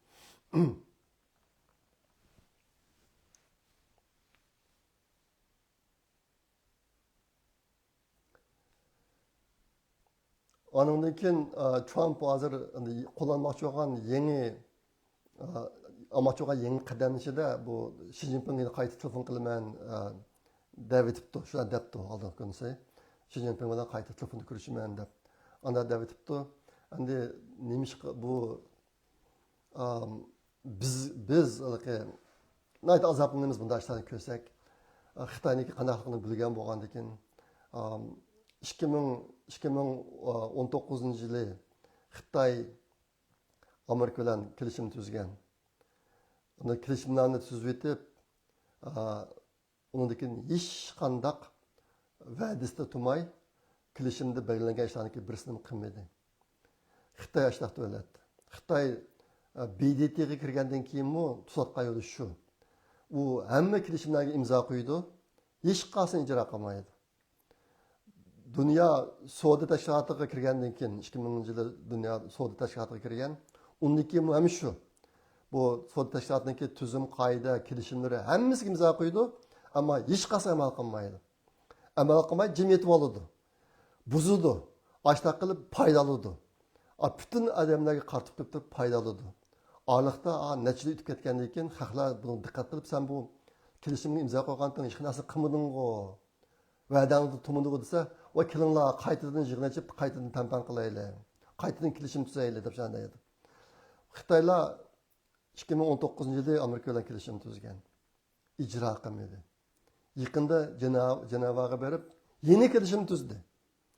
ئانىڭدىن كېيىن، ئا، ترامپ ھازىر قوللانماقچى بولغان يېڭى، ئا، ئالماقچى بولغان يېڭى قەدەمنىڭ ئىچىدە بۇ شى جىنپىڭ يەنە قايتا تېلېفون قىلىمەن، ئا، دەۋېتىپتۇ، شۇنداق دەپتۇ ئالدىنقى كۈنىسى. شى جىنپىڭ بىلەن قايتا تېلېفوندا كۆرۈشىمەن دەپ. ئانداق دەۋېتىپتۇ. ئەمدى نېمىشقا بۇ ئام، بىز، بىز ھېلىقى ناھايىتى ئازابلىنىمىز بۇنداق ئىشلارنى كۆرسەك. ئا، خىتاينىڭكى قانداقلىقىنى بىلگەن بولغاندىكىن، ئام، ئىككى مىڭ، ئىككى مىڭ ئون توققۇزىنچى يىلى خىتاي ئامېرىكا بىلەن كېلىشىم تۈزگەن. ئۇنى كېلىشىملارنى تۈزۈۋېتىپ، ئا، ئۇنىڭدىن كېيىن ھېچقانداق ۋەدىسىدە تۇرماي، كېلىشىمدە بەلگىلەنگەن ئىشلارنىڭكى بىرسىنىمۇ قىلمىدى. خىتاي ئاشۇنداق دۆلەت. خىتاي، ئە، ب د ت غا كىرگەندىن كېيىنمۇ تۇتۇۋاتقان يولى شۇ. ئۇ ھەممە كېلىشىملەرگە ئىمزا قويىدۇ، ھېچقايسىنى ئىجرا قىلمايدۇ. دۇنيا سودا تەشكىلاتىغا كىرگەندىن كېيىن، ئىككى مىڭىنچى يىلى دۇنيا سودا تەشكىلاتىغا كىرگەن، ئۇندىن كېيىنمۇ ھەم شۇ. بۇ سودا تەشكىلاتىنىڭكى تۈزۈم، قائىدە، كېلىشىملىرى ھەممىسىگە ئىمزا قويىدۇ، ئەمما ھېچقايسى ئەمەل قىلمايدۇ. ئەمەل قىلماي جىم يېتىۋالىدۇ. بۇزىدۇ. ئاشۇنداق قىلىپ پايدا ئالىدۇ. ئا، پۈتۈن ئادەملەرگە قارىتىپ كېتىپ پايدا ئالىدۇ. ئارىلىقتا، ئا، نەچچە يىل ئۆتۈپ كەتكەندىن كېيىن خەقلەر بۇنىڭغا دىققەت قىلىپ، سەن بۇ كېلىشىمگە ئىمزا قويغانتىڭ، ھېچ نەرسە قىلمىدىڭغۇ؟ ۋەدەڭدە تۇرمىدىغۇ دېسە، ۋاي كېلىڭلار، قايتىدىن يىغىن ئېچىپ، قايتىدىن تەڭپەڭ قىلايلى، قايتىدىن كېلىشىم تۈزەيلى دەپ شۇنداق دەيدۇ. خىتايلار ئىككى مىڭ ئون توققۇزىنچى يىلى ئامېرىكا بىلەن كېلىشىم تۈزگەن. ئىجرا قىلمىدى. يېقىندا جېنە-، جېنېۋاغا بېرىپ، يەنە كېلىشىم تۈزدى.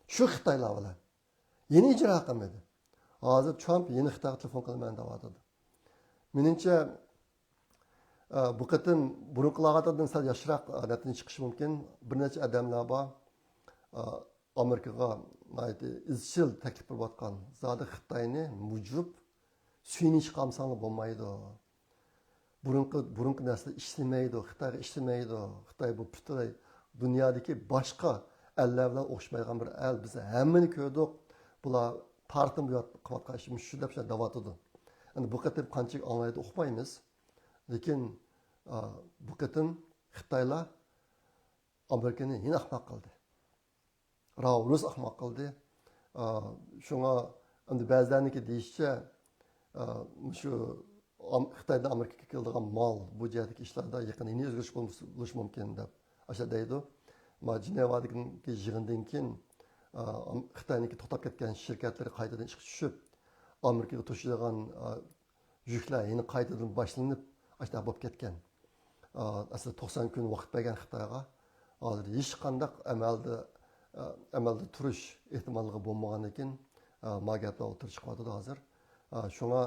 شۇ خىتايلار بىلەن. يەنە ئىجرا قىلمىدى. ھازىر ترامپ يەنە خىتايغا تېلېفون قىلىمەن دەۋاتىدۇ. مېنىڭچە، ئە، بۇ قېتىم بۇرۇنقىلارغا قارىغاندا سەل ياخشىراق، ئە، نەتىجە چىقىشى مۇمكىن. بىر نەچچە ئادەملەر بار، ئە، ئامېرىكىغا ناھايىتى ئىزچىل تەكلىپ بېرىۋاتقان. زادى خىتاينى مۇجۇپ سۈيىنى ئىچىپ قالمىساڭلار بولمايدۇ. بۇرۇنقى، بۇرۇنقى نەرسىلەر ئىشلىمەيدۇ، خىتايغا ئىشلىمەيدۇ. خىتاي بۇ پۈتۈنلەي دۇنيادىكى باشقا ئەللەر بىلەن ئوخشىمايدىغان بىر ئەل. بىز ھەممىنى كۆردۇق. بۇلار تارىختىن بۇيان قىلىۋاتقان ئىشى مۇشۇ دەپ دەۋاتىدۇ. ئەمدى بۇ قېتىم قانچىلىك ئاڭلايدۇ ئۇقمايمىز. لېكىن، ئا، بۇ قېتىم خىتايلار ئامېرىكىنى يەنە ئەخمەق قىلدى. راۋۇرۇس ئەخمەق قىلدى. ئا، شۇڭا ئەمدى بەزىلەرنىڭكى دېيىشىچە، ئا، شۇ ئام-، خىتايدىن ئامېرىكىغا كېلىدىغان مال، بۇ جەھەتتىكى ئىشلاردا يېقىندا يەنە ئۆزگىرىش بولۇش، بولۇشى مۇمكىن دەپ ئاشۇ دەيدۇ. ما جېنېۋادىكى يىغىندىن كېيىن، ئا، ئام-، خىتاينىڭكى توختاپ كەتكەن شىركەتلىرى قايتىدىن ئىشقا چۈشۈپ، ئامېرىكىغا توشۇيدىغان، ئا، يۈكلەر يەنە قايتىدىن باشلىنىپ، ئاشۇنداق بولۇپ كەتكەن. ئا، ئەسلى توقسان كۈن ۋاقىت بەرگەن خىتايغا. ھازىر ھېچقانداق ئەمەلدە، ئا، ئەمەلدە تۇرۇش ئېھتىماللىقى بولمىغاندىكىن، ئا، ما گەپلەر ئوتتۇرىغا چىقىۋاتىدۇ ھازىر. ئا، شۇڭا،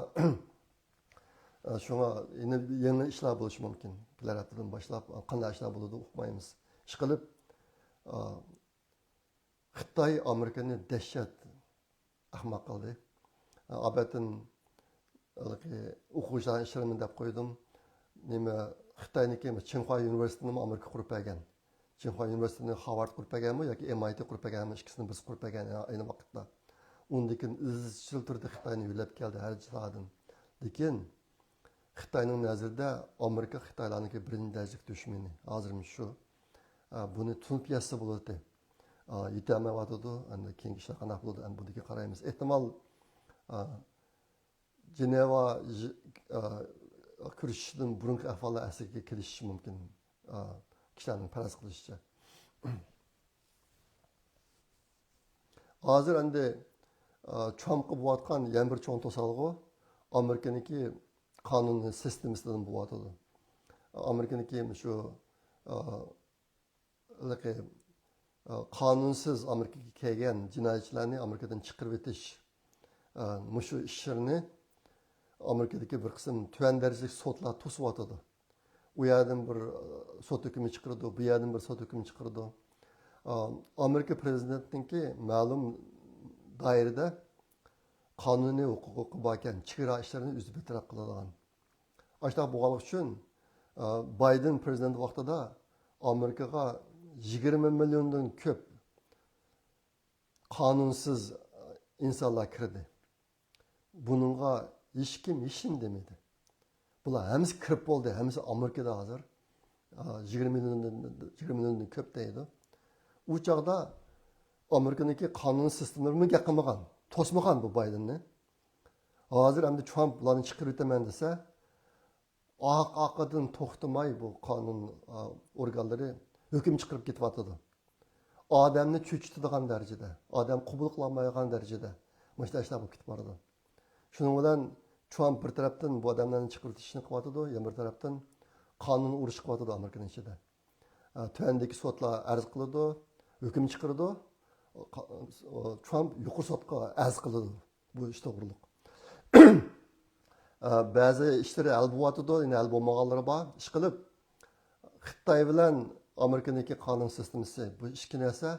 ئا، شۇڭا يەنە يېڭى ئىشلار بولۇشى مۇمكىن. كېلەر ھەپتىدىن باشلاپ، ئا، قانداق ئىشلار بولىدۇ ئۇقمايمىز. ئىشقىلىپ، ئا، خىتاي ئامېرىكىنى دەھشەت ئەخمەق قىلدى. ئابەتتىن ھېلىقى ئوقۇغۇچىلارنىڭ ئىشلىرىمۇ دەپ قويدۇم. نېمە، خىتاينىڭكى چىڭخۇا ئۇنىۋېرسىتېتىنىمۇ ئامېرىكا قۇرۇپ بەرگەن. چىڭخۇا ئۇنىۋېرسىتېتىنى خاۋارد قۇرۇپ بەرگەنمۇ ياكى ئېم ئاي تى قۇرۇپ بەرگەنمۇ، ئىككىسىنى بىرسى قۇرۇپ بەرگەن ئەينى ۋاقىتتا. ئۇندىن كېيىن ئىزچىل تۈردە خىتاينى يۆلەپ كەلدى ھەر جايدىن. لېكىن خىتاينىڭ نەزىرىدە ئامېرىكا خىتايلارنىڭكى بىرىنچى دەرىجىلىك دۈشمىنى. ھازىرمۇ شۇ. ئا، بۇنى تونۇپ يەتسە بولاتتى. ئا، يېتەلمەيۋاتىدۇ. ئەمدى كېيىنكى ئىشلار قانداق بولىدۇ؟ ئەمدى بۇنىڭكى قارايمىز. ئېھتىمال، ئا، جېنېۋا ژ-، ئا، كۆرۈشۈشتىن بۇرۇنقى ئەھۋاللار ئەسلىگە كېلىشى مۇمكىن. ئا، كىشىلەرنىڭ پەرەز قىلىشىچە. ھازىر ئەمدى، ئا، ترامپقا بولۇۋاتقان يەنە بىر چوڭ توسالغۇ ئامېرىكىنىڭكى قانۇن سىستېمىسىدىن بولۇۋاتىدۇ. ئامېرىكىنىڭكى شۇ، ئا، ھېلىقى، ئا، قانۇنسىز ئامېرىكىغا كەلگەن جىنايەتچىلەرنى ئامېرىكىدىن چىقىرىۋېتىش، ئا، مۇشۇ ئىشلىرىنى ئامېرىكىدىكى بىر قىسىم تۆۋەن دەرىجىلىك سوتلار توسۇۋاتىدۇ. ئۇ يەردىن بىر، ئا، سوت ھۆكمى چىقىرىدۇ، بۇ يەردىن بىر سوت ھۆكمى چىقىرىدۇ. ئا، ئامېرىكا پرېزىدېنتىنىڭكى مەلۇم دائىرىدە قانۇنىي ھوقۇقى باركەن، چېگرا ئىشلىرىنى ئۆزى بىر تەرەپ قىلىدىغان. ئاشۇنداق بولغانلىقى ئۈچۈن، ئا، بايدېن پرېزىدېنت ۋاقتىدا ئامېرىكىغا يىگىرمە مىليوندىن كۆپ قانۇنسىز ئىنسانلار كىردى. بۇنىڭغا ھېچكىم ھېچنېمە دېمىدى. بۇلار ھەممىسى كىرىپ بولدى، ھەممىسى ئامېرىكىدا ھازىر. ئا، يىگىرمە مىليوندىن، يىگىرمە مىليوندىن كۆپ دەيدۇ. ئۇ چاغدا ئامېرىكىنىڭكى قانۇن سىستېمىلىرىمۇ گەپ قىلمىغان، توسمىغان بۇ بايدېننى. ھازىر ئەمدى ترامپ بۇلارنى چىقىرىۋېتىمەن دېسە، ئارقا-ئارقىدىن توختىماي بۇ قانۇن، ئا، ئورگانلىرى ھۆكۈم چىقىرىپ كېتىۋاتىدۇ. ئادەمنى چۆچۈتىدىغان دەرىجىدە، ئادەم قوبۇل قىلالمايدىغان دەرىجىدە مۇشۇنداق ئىشلار بولۇپ كېتىپ بارىدۇ. شۇنىڭ بىلەن ترامپ بىر تەرەپتىن بۇ ئادەملەرنى چىقىرىۋېتىشنى قىلىۋاتىدۇ، يەنە بىر تەرەپتىن قانۇن ئۇرۇشى قىلىۋاتىدۇ ئامېرىكىنىڭ ئىچىدە. ئە، تۆۋەندىكى سوتلار ئەرز قىلىدۇ، ھۆكۈم چىقىرىدۇ. قا-، ترامپ يۇقىرى سوتقا ئەرز قىلىدۇ بۇ ئىش توغرىلىق. ئە، بەزى ئىشلىرى ھەل بولۇۋاتىدۇ، يەنە ھەل بولمىغانلىرى بار. ئىشقىلىپ، خىتاي بىلەن ئامېرىكىنىڭكى قانۇن سىستېمىسى، بۇ ئىككى نەرسە،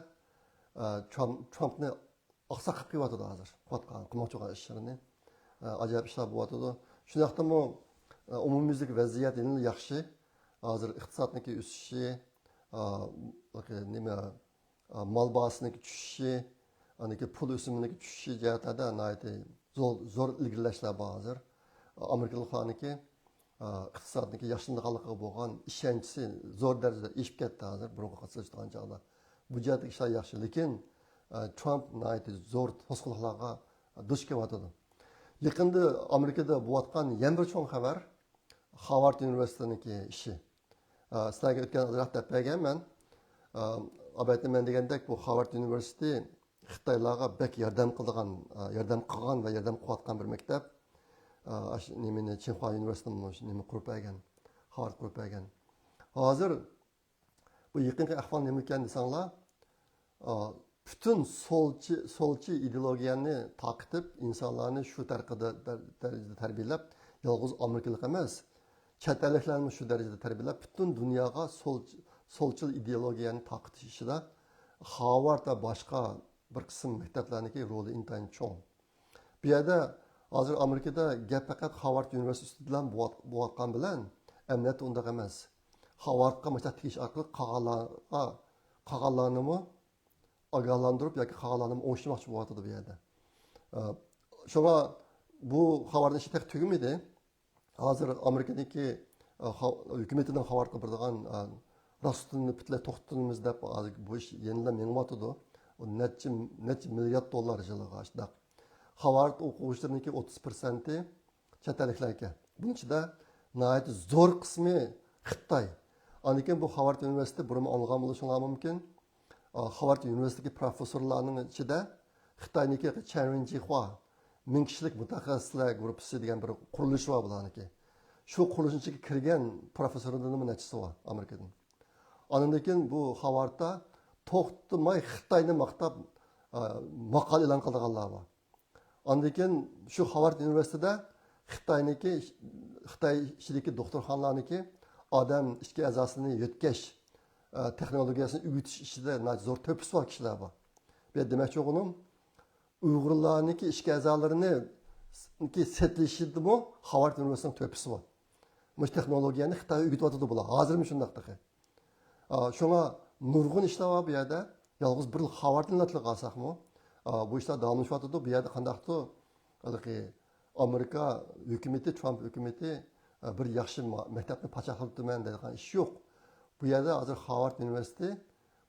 ئە، ترامپ، ترامپنى ئاقساق قىلىپ قويۇۋاتىدۇ ھازىر. قىلىۋاتقان، قىلماقچى بولغان ئىشلىرىنى. ئە، ئاجايىپ ئىشلار بولۇۋاتىدۇ. شۇنداقتىمۇ، ئە، ئومۇميۈزلۈك ۋەزىيەت يەنىلا ياخشى. ھازىر ئىقتىسادنىڭكى ئۆسۈشى، ئا، نېمە، ئا، مال باھاسىنىڭكى چۈشۈشى، ئاندىن كېيىن پۇل ئۆسۈمىنىڭكى چۈشۈشى جەھەتلەردە ناھايىتى زور، زور ئىلگىرىلەشلەر بار ھازىر. ئامېرىكىلىقلارنىڭكى، ئا، ئىقتىسادنىڭكى ياخشىلىنىدىغانلىقىغا بولغان ئىشەنچى زور دەرىجىدە ئېشىپ كەتتى ھازىر، بۇرۇنقىغا قىياسلاشتۇرغان چاغدا. بۇ جەھەتتىكى ئىشلار ياخشى، لېكىن، ئە، ترامپ ناھايىتى زور توسقۇنلۇقلارغا دۇچ كېلىۋاتىدۇ. يېقىندا ئامېرىكىدا بولۇۋاتقان يەنە بىر چوڭ خەۋەر، خاۋارد ئۇنىۋېرسىتېتىنىڭكى ئىشى. ئە، سىلەرگە ئۆتكەن ئازراق دەپ بەرگەنمەن. ئە، ئەلۋەتتە مەن دېگەندەك بۇ خاۋارد ئۇنىۋېرسىتېتى خىتايلارغا بەك ياردەم قىلىدىغان، ئە، ياردەم قىلغان ۋە ياردەم قىلىۋاتقان بىر مەكتەپ. ئە، ئاشۇ نېمىنى، چىڭخۇا ئۇنىۋېرسىتېتىمۇ شۇ نېمە قۇرۇپ بەرگەن، خاۋارد قۇرۇپ بەرگەن. ھازىر بۇ يېقىنقى ئەھۋال نېمە ئىكەن دېسەڭلار، ئا، پۈتۈن سولچى، سولچى ئىدېئولوگىيەنى تارقىتىپ، ئىنسانلارنى شۇ تەرىقىدە، دەر-، دەرىجىدە تەربىيەلەپ، يالغۇز ئامېرىكىلىق ئەمەس، چەت ئەللىكلەرنىمۇ شۇ دەرىجىدە تەربىيەلەپ، پۈتۈن دۇنياغا سولچ-، سولچىل ئىدېئولوگىيەنى تارقىتىش ئىشىدا خاۋارد ۋە باشقا بىر قىسىم مەكتەپلەرنىڭكى رولى ئىنتايىن چوڭ. بۇ يەردە ھازىر ئامېرىكىدا گەپ پەقەت خاۋارد ئۇنىۋېرسىتېتى ئۈستىدىلا بولۇۋات-، بولۇۋاتقان بىلەن، ئەمەلىيەتتە ئۇنداق ئەمەس. خاۋاردقا مۇشۇنداق تېگىش ئارقىلىق قالغانلارغا، قالغانلارنىمۇ ئاگاھلاندۇرۇپ ياكى قالغانلارنىمۇ ئوڭشىماقچى بولۇۋاتىدۇ بۇ يەردە. ئە، شۇڭا بۇ خاۋارنىڭ ئىشى تېخى تۈگىمىدى. ھازىر ئامېرىكىدىكى، ئە، خا-، ھۆكۈمىتىنىڭ خاۋار قىلىپ بېرىدىغان، ئە، راستىنى پۈتۈنلەي توختىتىمىز دەپ، ھازىر بۇ ئىش يەنىلا مېڭىۋاتىدۇ. ئۇ نەچچە، نەچچە مىليارد دوللار يىلىغا شۇنداق. خاۋارد ئوقۇغۇچىلىرىنىڭكى ئوتتۇز پىرسەنتى چەت ئەللىكلەر ئىكەن. بۇنىڭ ئىچىدە ناھايىتى زور قىسمى خىتاي. ئاندىن كېيىن بۇ خاۋارد ئۇنىۋېرسىتېتى بۇرۇنمۇ ئاڭلىغان بولۇشۇڭلار مۇمكىن. ئا، خاۋارد ئۇنىۋېرسىتېتىدىكى پروفېسسورلارنىڭ ئىچىدە خىتاينىڭكى چەن ۋېنجىخۇا مىڭ كىشىلىك مۇتەخەسسىسلەر گۇرۇپپىسى دېگەن بىر قۇرۇلۇش بار بۇلارنىڭكى. شۇ قۇرۇلۇشنىڭ ئىچىگە كىرگەن پروفېسسورلاردىنمۇ نەچچىسى بار ئامېرىكىدىن. ئاندىن كېيىن بۇ خاۋاردا توختىماي خىتاينى ماختاپ، ئا، ماقالە ئېلان قىلىدىغانلار بار. ئاندىن كېيىن شۇ خاۋارد ئۇنىۋېرسىتېتىدا خىتاينىڭكى، خىتاي ئىچىدىكى دوختۇرخانىلارنىڭكى ئادەم ئىچكى ئەزاسىنى يۆتكەش، ئە، تېخنولوگىيەسىنى ئۆگىتىش ئىچىدە ناھايىتى زور تۆھپىسى بار كىشىلەر بار. بۇ يەردە دېمەكچى بولغىنىم، ئۇيغۇرلارنىڭكى ئىچكى ئەزالىرىنى سېتىلىشىدىمۇ خاۋارت ئۇنىۋېرسىتېتىنىڭ تۆھپىسى بار. مۇشۇ تېخنولوگىيەنى خىتايغا ئۆگىتىۋاتىدۇ بۇلار. ھازىرمۇ شۇنداق تېخى. ئا، شۇڭا نۇرغۇن ئىشلار بار بۇ يەردە. يالغۇز بىر خاۋارت ئىللەتلىك قالساقمۇ، ئا، بۇ ئىشلار داۋاملىشىۋاتىدۇ. بۇ يەردە قانداقتۇ، ھېلىقى ئامېرىكا ھۆكۈمىتى، ترامپ ھۆكۈمىتى، ئا، بىر ياخشى ما-، مەكتەپنى پاچاقلىتىمەن دەيدىغان ئىش يوق. بۇ يەردە ھازىر خاۋارت ئۇنىۋېرسىتېتى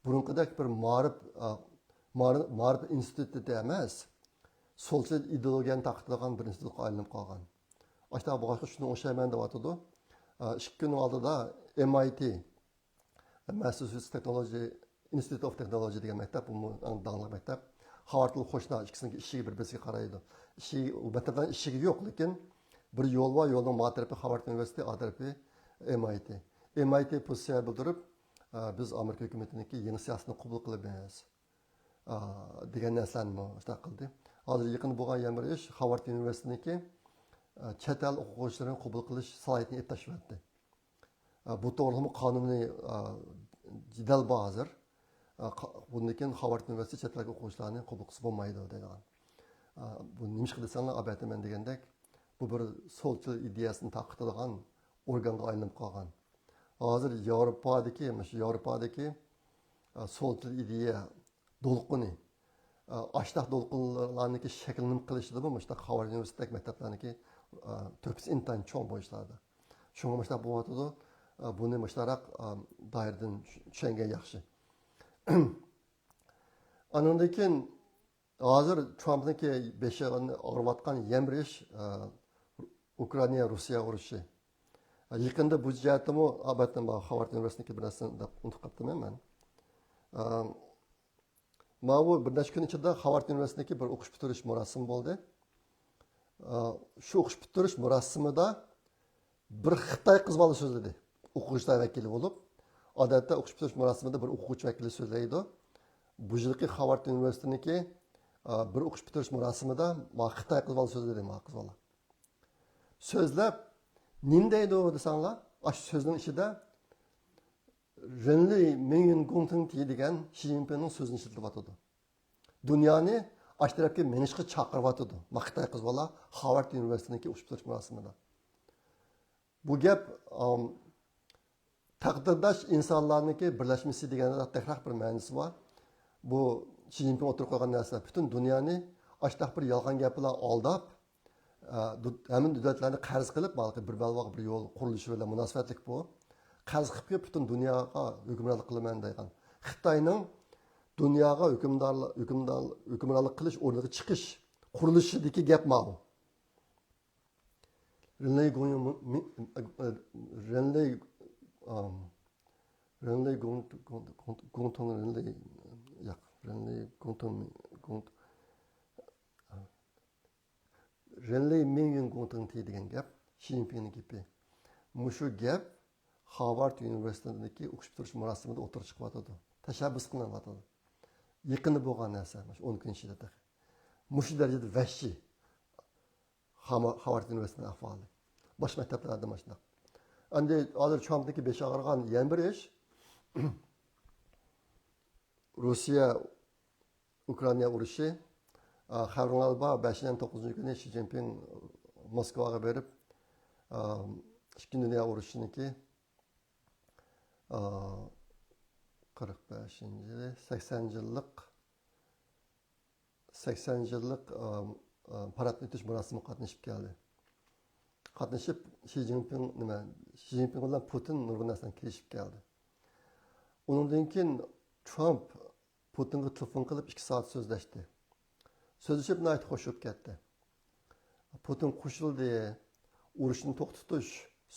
بۇرۇنقىدەك بىر مائارىپ، ئا، مائارىپ، مائارىپ ئىنستىتۇتى ئەمەس، سولچىل ئىدېئولوگىيەنى تارقىتىدىغان بىر ئىنستىتۇتقا ئايلىنىپ قالغان. ئاشۇنداق بولغاچقا شۇنىڭغا ئوخشايمەن دەۋاتىدۇ. ئا، ئىككى كۈننىڭ ئالدىدا ئېم ئاي تى، ماسساچۇسېتس تېخنولوگىيە، ئىنستىتۇت ئوف تېخنولوگىيە دېگەن مەكتەپ، بۇ ئەڭ داڭلىق مەكتەپ. خاۋارتىلىق قوشنا ئىككىسىنىڭ ئىشىكى بىر-بىرسىگە قارايدۇ. ئىشىكى، ئۇ مەكتەپلەرنىڭ ئىشىكى يوق، لېكىن بىر يول بار، يولنىڭ ما تەرىپى خاۋارت ئۇنىۋېرسىتېتى، ئا تەرىپى ئېم ئاي تى. ئېم ئاي تى پوزىتسىيە بىلدۈرۈپ، ئا، بىز ئامېرىكا ھۆكۈمىتىنىڭكى يېڭى سىياسىتىنى قوبۇل قىلىمىز، ئا، دېگەن نەرسىلەرنىمۇ شۇنداق قىلدى. ھازىر يېقىندا بولغان يەنە بىر ئىش، خاۋارت ئۇنىۋېرسىتېتىنىڭكى، ئا، چەت ئەل ئوقۇغۇچىلىرىنى قوبۇل قىلىش سالاھىيىتىنى ئېلىپ تاشلىۋەتتى. ئا، بۇ توغرىلىقمۇ قانۇنىي، ئا، جېدەل بار ھازىر. ئا، قا-، بۇندىن كېيىن خاۋارت ئۇنىۋېرسىتېتى چەت ئەلگە ئوقۇغۇچىلارنى قوبۇل قىلسا بولمايدۇ دەيدىغان. ئا، بۇ نېمىشقا دېسەڭلار، ئەلۋەتتە مەن دېگەندەك، بۇ بىر سولچىل ئىدىيەسىنى تارقىتىدىغان ئورگانغا ئايلىنىپ قالغان. ھازىر ياۋروپادىكى، مۇشۇ ياۋروپادىكى، ئا، سولچىل ئىدىيە دولقۇنى، ئا، ئاشتاق دولقۇنلارنىڭكى شەكىللىنىپ قېلىشىدىمۇ مۇشۇنداق خاۋارت ئۇنىۋېرسىتېتىدىكى مەكتەپلەرنىڭكى، ئا، تۆھپىسى ئىنتايىن چوڭ بۇ ئىشلاردا. شۇڭا مۇشۇنداق بولۇۋاتىدۇ. ئا، بۇنى مۇشۇنداق، ئا، دائىرىدىن چۈ-، چۈشەنگەن ياخشى. ئانىڭدىن كېيىن ھازىر ترامپنىڭكى بېشى ئاغرىۋاتقان يەنە بىر ئىش، ئا، ئۇكرائىنا روسىيە ئۇرۇشى. ئا، يېقىندا بۇ جەھەتتىمۇ ئەلۋەتتە خاۋارت ئۇنىۋېرسىتېتىنىڭكى بىر نەرسىنى ئۇنتۇپ قاپتىمەن مەن. ئا، ماۋۇ بىر نەچچە كۈن ئىچىدە خاۋارت ئۇنىۋېرسىتېتىنىڭكى بىر ئوقۇش پۈتتۈرۈش مۇراسىمى بولدى. ئا، شۇ ئوقۇش پۈتتۈرۈش مۇراسىمىدا بىر خىتاي قىز بالا سۆزلىدى. ئوقۇغۇچىلار ۋەكىلى بولۇپ، ئادەتتە ئوقۇش پۈتتۈرۈش مۇراسىمىدا بىر ئوقۇغۇچى ۋەكىلى سۆزلەيدۇ. بۇ يىلقى خاۋارت ئۇنىۋېرسىتېتىنىڭكى، ئا، بىر ئوقۇش پۈتتۈرۈش مۇراسىمىدا ما خىتاي قىز بالا سۆزلىدى، ما قىز بالا. سۆزلەپ، نېمە دەيدۇ دېسەڭلار، ئاشۇ سۆزنىڭ ئىچىدە رېنلى مىڭيۈن گۇڭتىڭتى دېگەن شى جىنپىڭنىڭ سۆزىنى ئىشلىتىۋاتىدۇ. دۇنيانى ئاشۇ تەرەپكە مېڭىشقا چاقىرىۋاتىدۇ. ما خىتاي قىز بالا خاۋارت ئۇنىۋېرسىتېتىنىڭكى ئوقۇش پۈتتۈرۈش مۇراسىمىدا. بۇ گەپ، ئام، تەقدىرداش ئىنسانلارنىڭكى بىرلەشمىسى دېگەندە تەكرار بىر مەنىسى بار. بۇ شى جىنپىڭ ئوتتۇرىغا قويغان نەرسىلەر پۈتۈن دۇنيانى ئاشتاق بىر يالغان گەپ بىلەن ئالداپ، ئە، دۇ-، ھەممە دۆلەتلەرنى قەرز قىلىپ، ھېلىقى بىر بەلباغ بىر يول قۇرۇلۇشى بىلەن مۇناسىۋەتلىك بۇ. قەرز قىلىپ كېلىپ پۈتۈن دۇنياغا ھۆكۈمرانلىق قىلىمەن دەيدىغان. خىتاينىڭ دۇنياغا ھۆكۈمدارلىق، ھۆكۈمدار-، ھۆكۈمرانلىق قىلىش ئورنىغا چىقىش قۇرۇلۇشىدىكى گەپ ماۋۇ. رېنلېي گۇڭ، مۇ-، مى-، ئە، رېنلېي، ئام، رېنلېي گۇڭ، گۇڭ، گۇڭ، گۇڭتۇڭ رېنلېي، ياق، رېنلېي گۇڭتۇڭ، گۇڭ، رېنلېي مىڭيۈن گۇڭتىڭتى دېگەن گەپ، شى جىنپىڭنىڭ گېپى. مۇشۇ گەپ خاۋارد ئۇنىۋېرسىتېتىدىكى ئوقۇش پۈتتۈرۈش مۇراسىمىدا ئوتتۇرىغا چىقىۋاتىدۇ. تەشەببۇس قىلىنىۋاتىدۇ. يېقىندا بولغان نەرسە، مۇشۇ ئون كۈن ئىچىدە تېخى. مۇشۇ دەرىجىدە ۋەھشىي. خاما-، خاۋارد ئۇنىۋېرسىتېتىنىڭ ئەھۋالى. باشقا مەكتەپلەردە مۇشۇنداق. ئەمدى ھازىر ترامپنىڭكى بېشى ئاغرىغان يەنە بىر ئىش. روسىيە ئۇكرائىنا ئۇرۇشى. ئا، خەۋىرىڭلار بار، بەشىنچى ئاينىڭ توققۇزىنچى كۈنى شى جىنپىڭ موسكۋاغا بېرىپ، ئا، ئىككىنچى دۇنيا ئۇرۇشىنىڭكى، ئا، قىرىق بەشىنچى يىلى، سەكسەن يىللىق سەكسەن يىللىق، ئا، ئا، پاراتنى ئۆتۈش مۇراسىمىغا قاتنىشىپ كەلدى. قاتنىشىپ، شى جىنپىڭ، نېمە، شى جىنپىڭ بىلەن پۇتىن نۇرغۇن نەرسىلەرنى كېلىشىپ كەلدى. ئۇنىڭدىن كېيىن ترامپ پۇتىنغا تېلېفون قىلىپ ئىككى سائەت سۆزلەشتى. سۆزلىشىپ ناھايىتى خوش بولۇپ كەتتى. پۇتىن قوشۇلدى، ئۇرۇشنى توختىتىش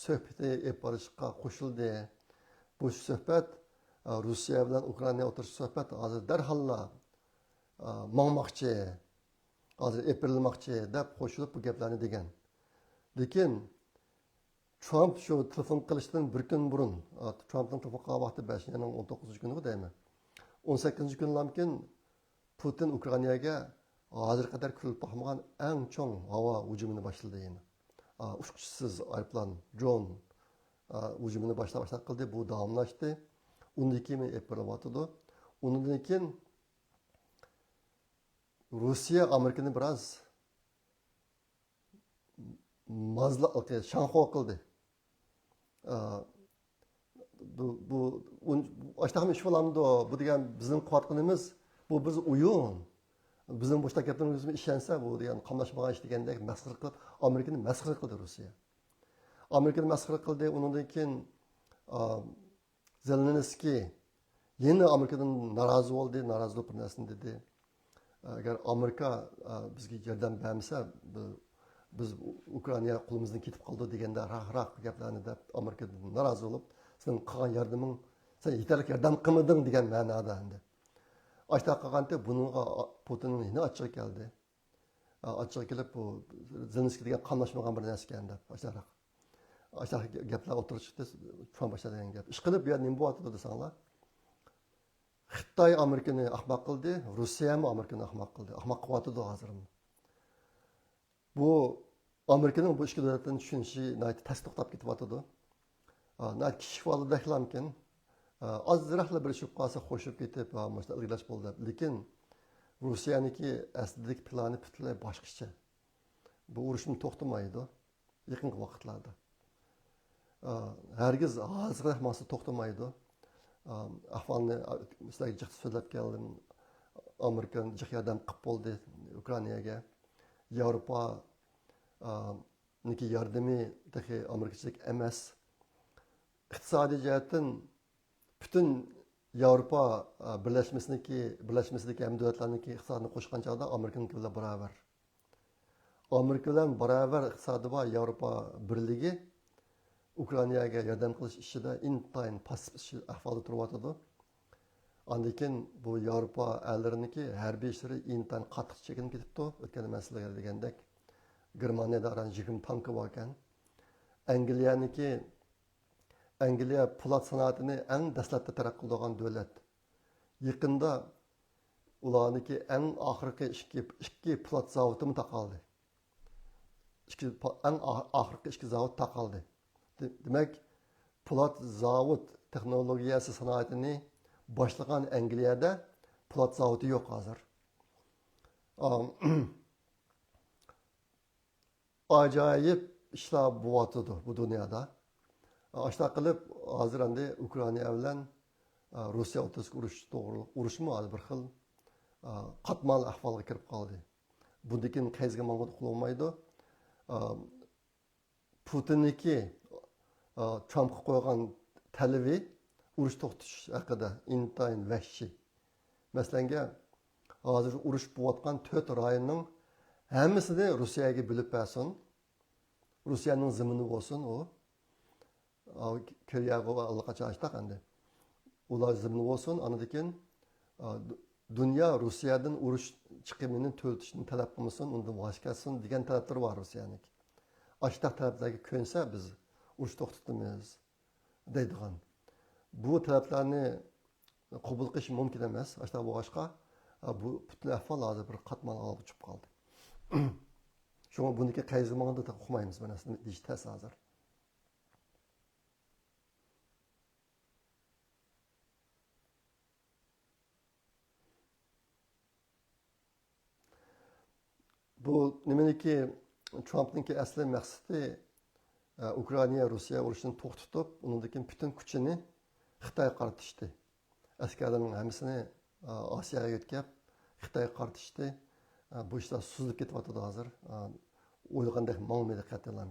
سۆھبىتى ئېلىپ بارىشقا قوشۇلدى. بۇ سۆھبەت، ئا، روسىيە بىلەن ئۇكرائىنا ئوتتۇرىسىدا سۆھبەت ھازىر دەرھاللا، ئا، ماڭماقچى، ھازىر ئېلىپ بېرىلماقچى دەپ قوشۇلۇپ بۇ گەپلەرنى دېگەن. لېكىن ترامپ شۇ تېلېفون قىلىشتىن بىر كۈن بۇرۇن، ئا، ترامپنىڭ تېلېفون قىلغان ۋاقتى بەشىنچى ئاينىڭ ئون توققۇزىنچى كۈنىغۇ دەيمەن. ئون سەككىزىنچى كۈنلەرمىكىن پۇتىن ئۇكرائىناگە ھازىرغا قەدەر كۆرۈلۈپ باقمىغان ئەڭ چوڭ ھاۋا ھۇجۇمىنى باشلىدى يەنە. ئا، ئۇچقۇچىسىز ئايروپىلان، درون، ئا، ھۇجۇمىنى باشلاپ باشلاپ قىلدى. بۇ داۋاملاشتى. ئۇندىن كېيىن ئېلىپ بېرىلىۋاتىدۇ. ئۇنىڭدىن كېيىن روسىيە ئامېرىكىنى بىراز مازلا-، شاڭخۇا قىلدى. ئا، بۇ، بۇ، ئۇن-، ئاشتاقمۇ ئىش بولامدۇ؟ بۇ دېگەن بىزنىڭ قىلىۋاتقىنىمىز، بۇ بىز ئويۇن. بىزنىڭ بۇشتاق گەپلىرىمىزگە ئىشەنسە، بۇ دېگەن قاملاشمىغان ئىش دېگەندەك مەسخىرە قىلىپ، ئامېرىكىنى مەسخىرە قىلدى روسىيە. ئامېرىكىنى مەسخىرە قىلدى، ئۇنىڭدىن كېيىن، ئا، زېلېنسكىي يەنە ئامېرىكىدىن نارازى بولدى، نارازى بولۇپ بىر نەرسىنى دېدى. ئەگەر ئامېرىكا، ئا، بىزگە ياردەم بەرمىسە، بى-، بىز ئۇكرائىناغا قولىمىزدىن كېتىپ قالىدۇ دېگەندە راق-راق گەپلەرنى دەپ، ئامېرىكىدىن نارازى بولۇپ، سېنىڭ قىلغان ياردىمىڭ، سەن يېتەرلىك ياردەم قىلمىدىڭ دېگەن مەنادا ئەمدى. ئاشتاق قىلغانتى بۇنىڭغا پۇتىننىڭ يەنە ئاچچىقى كەلدى. ئاچچىقى كېلىپ، بۇ زېلېنسكىي دېگەن قاملاشمىغان بىر نەرسىكەن دەپ، ئاشۇنداق، ئاشۇنداق گەپلەر ئوتتۇرىغا چىقتى، ترامپ ئاشۇنداق دېگەن گەپ. ئىشقىلىپ، بۇ يەردە نېمە بولۇۋاتىدۇ دېسەڭلار، خىتاي ئامېرىكىنى ئاخماق قىلدى، روسىيەمۇ ئامېرىكىنى ئاخماق قىلدى. ئاخماق قىلىۋاتىدۇ ھازىرمۇ. بۇ ئامېرىكىنىڭ بۇ ئىككى دۆلەتنى چۈشىنىشى ناھايىتى تەس توختاپ كېتىۋاتىدۇ. ئا، ناھايىتى كىچىك بالىدەكلامكىن. ئا، ئازراقلا بىر ئىش بولۇپ قالسا خوش بولۇپ كېتىپ، ئا، مۇشۇنداق ئىلگىرىلەش بولدى دەپ. لېكىن روسىيەنىڭكى ئەسلىدىكى پىلانى پۈتۈنلەي باشقىچە. بۇ ئۇرۇشمۇ توختىمايدۇ يېقىنقى ۋاقىتلاردا. ئا، ھەرگىز ھازىرغىدەك ماڭسا توختىمايدۇ. ئا، ئەھۋالنى، ئا، سىلەرگە جىق سۆزلەپ كەلدىم. ئامېرىكا جىق ياردەم قىلىپ بولدى ئۇكرائىناگە. ياۋروپا، ئا، نىڭكى ياردىمى تېخى ئامېرىكىچىلىك ئەمەس. ئىقتىسادىي جەھەتتىن پۈتۈن ياۋروپا، ئا، بىرلەشمىسىنىڭكى، بىرلەشمىسىدىكى ھەممە دۆلەتلەرنىڭكى ئىقتىسادىنى قوشقان چاغدا ئامېرىكىنىڭكى بىلەن باراۋەر. ئامېرىكا بىلەن باراۋەر ئىقتىسادى بار ياۋروپا بىرلىكى ئۇكرائىناگە ياردەم قىلىش ئىشىدا ئىنتايىن پاسسىپ ئىش-، ئەھۋالدا تۇرۇۋاتىدۇ. ئاندىن كېيىن بۇ ياۋروپا ئەللىرىنىڭكى ھەربىي ئىشلىرى ئىنتايىن قاتتىق چېكىنىپ كېتىپتۇ. ئۆتكەندە مەن سىلەرگە دېگەندەك، گېرمانىيەدە ئاران يىگىرمە تانكا باركەن. ئەنگلىيەنىڭكى، ئەنگلىيە پولات سانائىتىنى ئەڭ دەسلەپتە تەرەققىي قىلدۇرغان دۆلەت. يېقىندا ئۇلارنىڭكى ئەڭ ئاخىرقى ئىككى، ئىككى پولات زاۋۇتىمۇ تاقالدى. ئىككى پا-، ئەڭ ئا-، ئاخىرقى ئىككى زاۋۇت تاقالدى. دې-، دېمەك، پولات زاۋۇت تېخنولوگىيەسى سانائىتىنى باشلىغان ئەنگلىيەدە پولات زاۋۇتى يوق ھازىر. ئا، ئاجايىپ ئىشلار بولۇۋاتىدۇ بۇ دۇنيادا. ئاشۇنداق قىلىپ، ھازىر ئەمدى ئۇكرائىنا بىلەن، ئا، روسىيە ئوتتۇرىسىدىكى ئۇرۇش توغرۇلۇق، ئۇرۇشمۇ ھازىر بىر خىل، ئا، قاتمال ئەھۋالغا كىرىپ قالدى. بۇندىن كېيىن قەيسىگە ماڭغۇدەك بولمايدۇ. ئا، پۇتىننىڭكى، ئا، ترامپقا قويغان تەلىپى ئۇرۇش توختىتىش ھەققىدە ئىنتايىن ۋەھشىي. مەسىلەنگە، ھازىر ئۇرۇش بولۇۋاتقان تۆت رايوننىڭ ھەممىسىنى روسىيەگە بۆلۈپ بەرسۇن. روسىيەنىڭ زېمىنى بولسۇن ئۇ. ئا، كورېيەگە ئاللىقاچان ئاچتۇق ئەمدى. ئۇلار زېمىنى بولسۇن، ئاندىن كېيىن، ئا، دۇ-، دۇنيا روسىيەدىن ئۇرۇش چىقىمىنى تۆلىتىشنى تەلەپ قىلمىسۇن، ئۇنىڭدىن ۋاز كەچسۇن دېگەن تەلەپلىرى بار روسىيەنىڭكى. ئاشۇنداق تەلەپلەرگە كۆنسە بىز ئۇرۇش توختىتىمىز دەيدىغان. بۇ تەلەپلەرنى قوبۇل قىلىش مۇمكىن ئەمەس. ئاشۇنداق بولغاچقا، بۇ پۈتۈن ئەھۋال ھازىر بىر قاتمال ھالغا چۈشۈپ قالدى. شۇڭا بۇنىڭكى قەيسىگە ماڭىدۇ ئۇقمايمىز، بۇ نەرسىنى دېيىش تەس ھازىر. بۇ نېمىنىڭكى، ترامپنىڭكى ئەسلى مەقسىتى، ئە، ئۇكرائىنا روسىيە ئۇرۇشىنى توختىتىپ، ئۇنىڭدىن كېيىن پۈتۈن كۈچىنى خىتايغا قارىتىشتى. ئەسكەرلەرنىڭ ھەممىسىنى، ئە، ئاسىياغا يۆتكەپ، خىتايغا قارىتىشتى. ئە، بۇ ئىشلار سوزۇلۇپ كېتىۋاتىدۇ ھازىر. ئە، ئويلىغاندەك ماڭمىدى قەتئىيلا.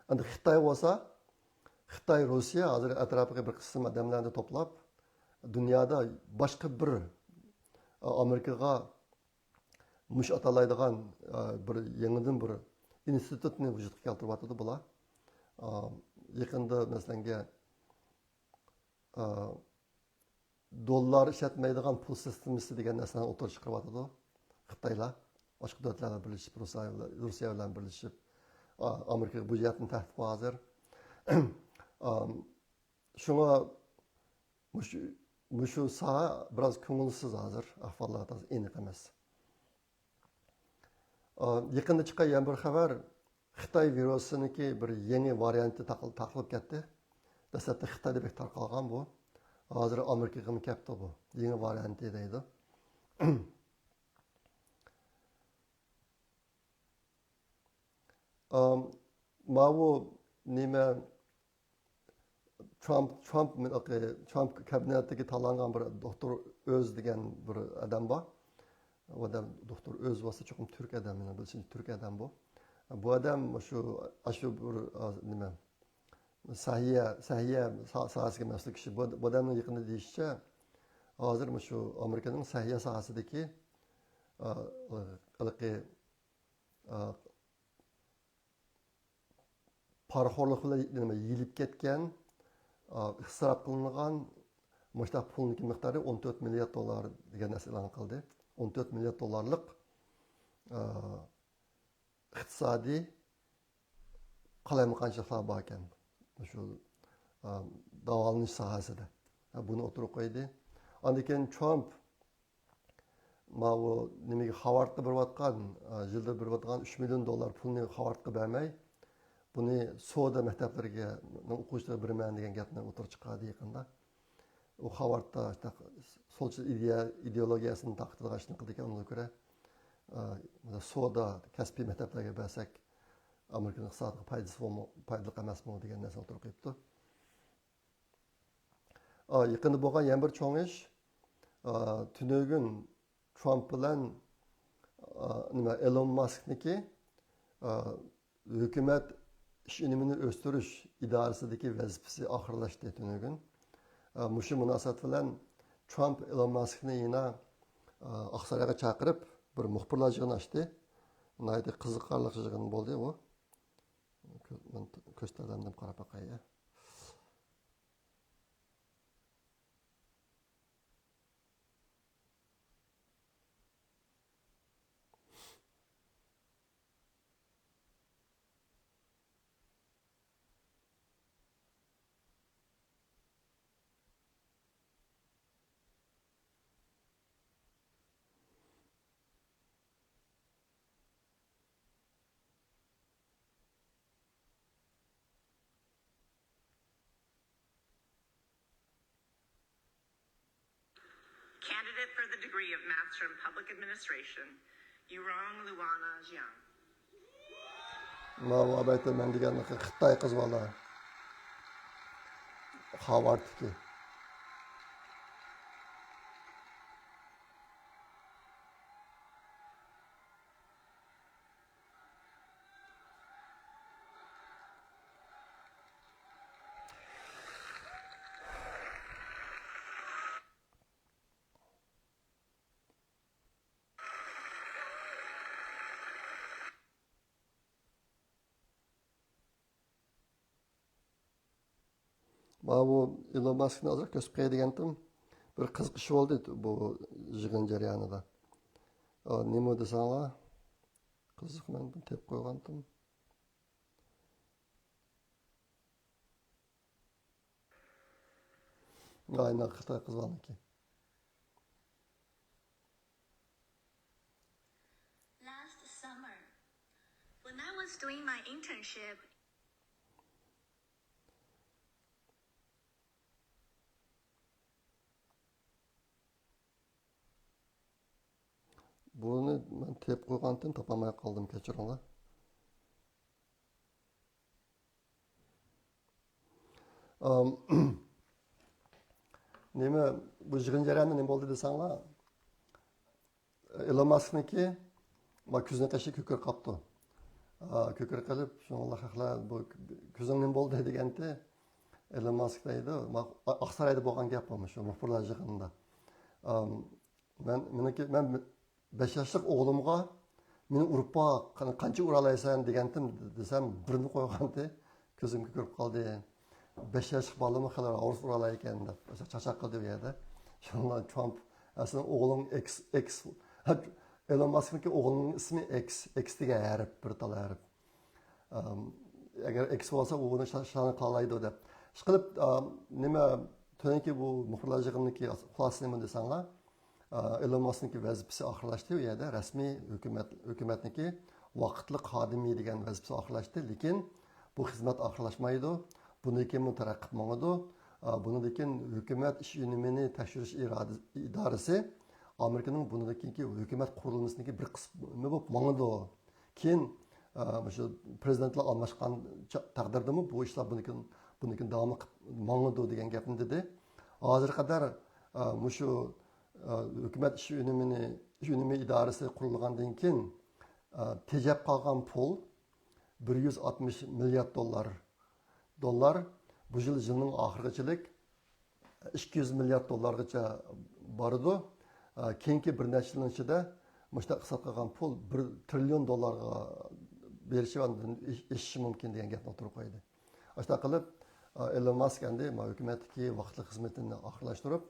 ئەمدى خىتاي بولسا، خىتاي، روسىيە ھازىر ئەتراپىغا بىر قىسىم ئادەملەرنى توپلاپ، دۇنيادا باشقا بىر، ئامېرىكىغا مۇش ئاتالايدىغان، بىر يېڭىدىن بىر ئىنستىتۇتنى ۋۇجۇدقا كەلتۈرۈۋاتىدۇ بۇلار. يېقىندا، مەسىلەنگە، دوللار ئىشلەتمەيدىغان پۇل سىستېمىسى دېگەن نەرسىلەرنى ئوتتۇرىغا چىقىرىۋاتىدۇ خىتايلار. باشقا دۆلەتلەر بىلەن بىرلىشىپ، روسىيە بىلەن، روسىيە بىلەن بىرلىشىپ، ئا-، ئامېرىكىغا بۇ جەھەتتىن تەھدىت بار ھازىر. ئام، شۇڭا مۇشۇ، مۇشۇ ساھە بىراز كۆڭۈلسىز ھازىر، ئەھۋاللار تازا ئېنىق ئەمەس. ئا، يېقىندا چىققان يەنە بىر خەۋەر، خىتاي ۋىرۇسىنىڭكى بىر يېڭى ۋارىيانتى تاقىل-، تارقىلىپ كەتتى. دەسلەپتە خىتايدا بەك تارقالغان بۇ. ھازىر ئامېرىكىغىمۇ كەپتۇ بۇ. يېڭى ۋارىيانتى دەيدۇ. ئام، ماۋۇ نېمە، ترامپ، ترامپ، ترامپ كابىنېتىگە تاللانغان بىر دوختۇر ئۆز دېگەن بىر ئادەم بار. ئۇ ئادەم دوختۇر ئۆز بولسا چوقۇم تۈرك ئادەم، مېنىڭ بىلىشىمچە تۈرك ئادەم بۇ. بۇ ئادەم شۇ، ئاشۇ بىر، ئا، نېمە، سەھىيە، سەھىيە سا-، ساھەسىگە مەسئۇل كىشى. بۇ، بۇ ئادەمنىڭ يېقىندا دېيىشىچە، ھازىر مۇشۇ ئامېرىكىنىڭ سەھىيە ساھەسىدىكى، ئا، ھېلىقى، ئا، پارىخورلۇق بىلەن نېمە، يېيىلىپ كەتكەن، ئا، ئىسراپ قىلىنغان مۇشۇنداق پۇلنىڭكى مىقدارى ئون تۆت مىليارد دوللار دېگەن نەرسە ئېلان قىلدى. ئون تۆت مىليارد دوللارلىق، ئا، ئىقتىسادىي قالايمىقانچىلىقلار بار ئىكەن، مۇشۇ، ئا، داۋالىنىش ساھەسىدە. ھە، بۇنى ئوتتۇرىغا قويدى. ئاندىن كېيىن ترامپ ماۋۇ نېمىگە، خاۋارتقا بېرىۋاتقان، ئا، يىلدا بېرىۋاتقان ئۈچ مىليون دوللار پۇلنى خاۋارتقا بەرمەي، بۇنى سودا مەكتەپلىرىگە، ئوقۇغۇچىلارغا بېرىمەن دېگەن گەپنى ئوتتۇرىغا چىقاردى يېقىندا. ئۇ خاۋارتتا سولچىل ئىدىيە-، ئىدېئولوگىيەسىنى تارقىتىدىغان ئىشنى قىلىدىكەن، ئۇنىڭغا كۆرە، ئا، سودا، كەسپىي مەكتەپلەرگە بەرسەك، ئامېرىكىنىڭ ئىقتىسادىغا پايدىسى بولما-، پايدىلىق ئەمەسمۇ دېگەن نەرسىنى ئوتتۇرىغا قويۇپتۇ. ئا، يېقىندا بولغان يەنە بىر چوڭ ئىش، ئا، تۈنۈگۈن ترامپ بىلەن، ئا، نېمە، ئېلون ماسكنىڭكى، ئا، ھۆكۈمەت ئىش ئۈنۈمىنى ئۆستۈرۈش ئىدارىسىدىكى ۋەزىپىسى ئاخىرلاشتى تۈنۈگۈن. ئا، مۇشۇ مۇناسىۋەت بىلەن ترامپ ئېلون ماسكنى يەنە، ئا، ئاقسارايغا چاقىرىپ، بىر مۇخبىرلار يىغىنى ئاچتى. ناھايىتى قىزىقارلىق يىغىن بولدى ئۇ. كۆ-، مەن كۆستەرلەمدىم، قاراپ باقاي. Candidate for the degree of Master in Public Administration, Yurong Luana Zhang. ماۋۇ ئەلۋەتتە مەن دېگەن خىتاي قىز بالا. خاۋارتتىكى. ماۋۇ ئېلون ماسكنى ئازراق كۆرسىتىپ قوياي دېگەنتىم. بىر قىزىق ئىش بولدى بۇ يىغىن جەريانىدا. ئا، نېمە دېسەڭلار؟ قىزىق، مەن بۇنى تېپىپ قويغانتىم. ئاينا خىتاي قىز بالىنىڭكى. Last summer, when I was doing my internship, بۇنى مەن تېپىپ قويغانتىم، تاپالماي قالدىم، كەچۈرۈڭلار. ئام، نېمە، بۇ يىغىن جەريانىدا نېمە بولدى دېسەڭلار، ئېلون ماسكنىڭكى، ما، كۆزىنىڭ قېشى كۆكىرىپ قاپتۇ. ئا، كۆكىرىپ قېلىپ، شۇڭلار خەقلەر، بۇ كۆزۈڭ نېمە بولدى دېگەنتى، ئېلون ماسك دەيدۇ، ما، ئاقسارايدا بولغان گەپ بولمىش، شۇ مۇخبىرلار يىغىنىدا. ئام، مەن، مېنىڭكى، مەن بەش ياشلىق ئوغلۇمغا، مېنى ئۇرۇپ باق، قان-، قانچە ئۇرالايسەن دېگەنتىم، دېسەم، بىرنى قويغانتى، كۆزۈم كۆكىرىپ قالدى. بەش ياشلىق بالىمۇ خېلى راۋۇرۇس ئۇرالايكەن دەپ، چاقچاق قىلدى ئۇ يەردە. شۇنىڭ بىلەن ترامپ، ئە، سېنىڭ ئوغلۇڭ ئېكس، ئېكس، ئېلون ماسكنىڭكى ئوغلىنىڭ ئىسمى ئېكس، ئېكس دېگەن ھەرپ، بىر تال ھەرپ. ئەم، ئەگەر ئېكس بولسا، ئۇ بۇنى شا-، شۇلارنى قىلالايدۇ دەپ. ئىشقىلىپ، ئەم، نېمە، تۆۋەنكى بۇ مۇخبىرلار يىغىنىنىڭكى خۇلاسىسى نېمە دېسەڭلار، ئە، ئېلون ماسكنىڭكى ۋەزىپىسى ئاخىرلاشتى. ئۇ يەردە رەسمىي ھۆكۈمەت، ھۆكۈمەتنىڭكى ۋاقىتلىق خادىمى دېگەن ۋەزىپىسى ئاخىرلاشتى. لېكىن بۇ خىزمەت ئاخىرلاشمايدۇ. بۇندىن كېيىنمۇ تەرەققىي قىلىپ ماڭىدۇ. ئە، بۇنىڭدىن كېيىن ھۆكۈمەت ئىش ئۈنۈمىنى تەكشۈرۈش ئىرادە-، ئىدارىسى ئامېرىكىنىڭ بۇنىڭدىن كېيىنكى ھۆكۈمەت قۇرۇلمىسىنىڭكى بىر قىسمى بولۇپ ماڭىدۇ. كېيىن، ئە، مۇشۇ پرېزىدېنتلار ئالماشقان چا-، تەقدىردىمۇ بۇ ئىشلار بۇنىڭكىن، بۇنىڭكىن داۋاملىق ماڭىدۇ دېگەن گەپنى دېدى. ھازىرغا قەدەر، ئە، مۇشۇ، ئە، ھۆكۈمەت ئىش ئۈنۈمىنى، ئىش ئۈنۈمى ئىدارىسى قۇرۇلغاندىن كېيىن، ئە، تېجەپ قالغان پۇل بىر يۈز ئاتمىش مىليارد دوللار. دوللار بۇ يىل، يىلنىڭ ئاخىرىغىچىلىك ئىككى يۈز مىليارد دوللارغىچە بارىدۇ. ئە، كېيىنكى بىر نەچچە يىلنىڭ ئىچىدە مۇشۇنداق ئىقتىساد قىلغان پۇل بىر تىرىليون دوللارغا بېرىشى، ئاندىن ئېشىشى مۇمكىن دېگەن گەپنى ئوتتۇرىغا قويدى. ئاشۇنداق قىلىپ، ئە، ئېلون ماسك ئەمدى مانا ھۆكۈمەتتىكى ۋاقىتلىق خىزمىتىنى ئاخىرلاشتۇرۇپ،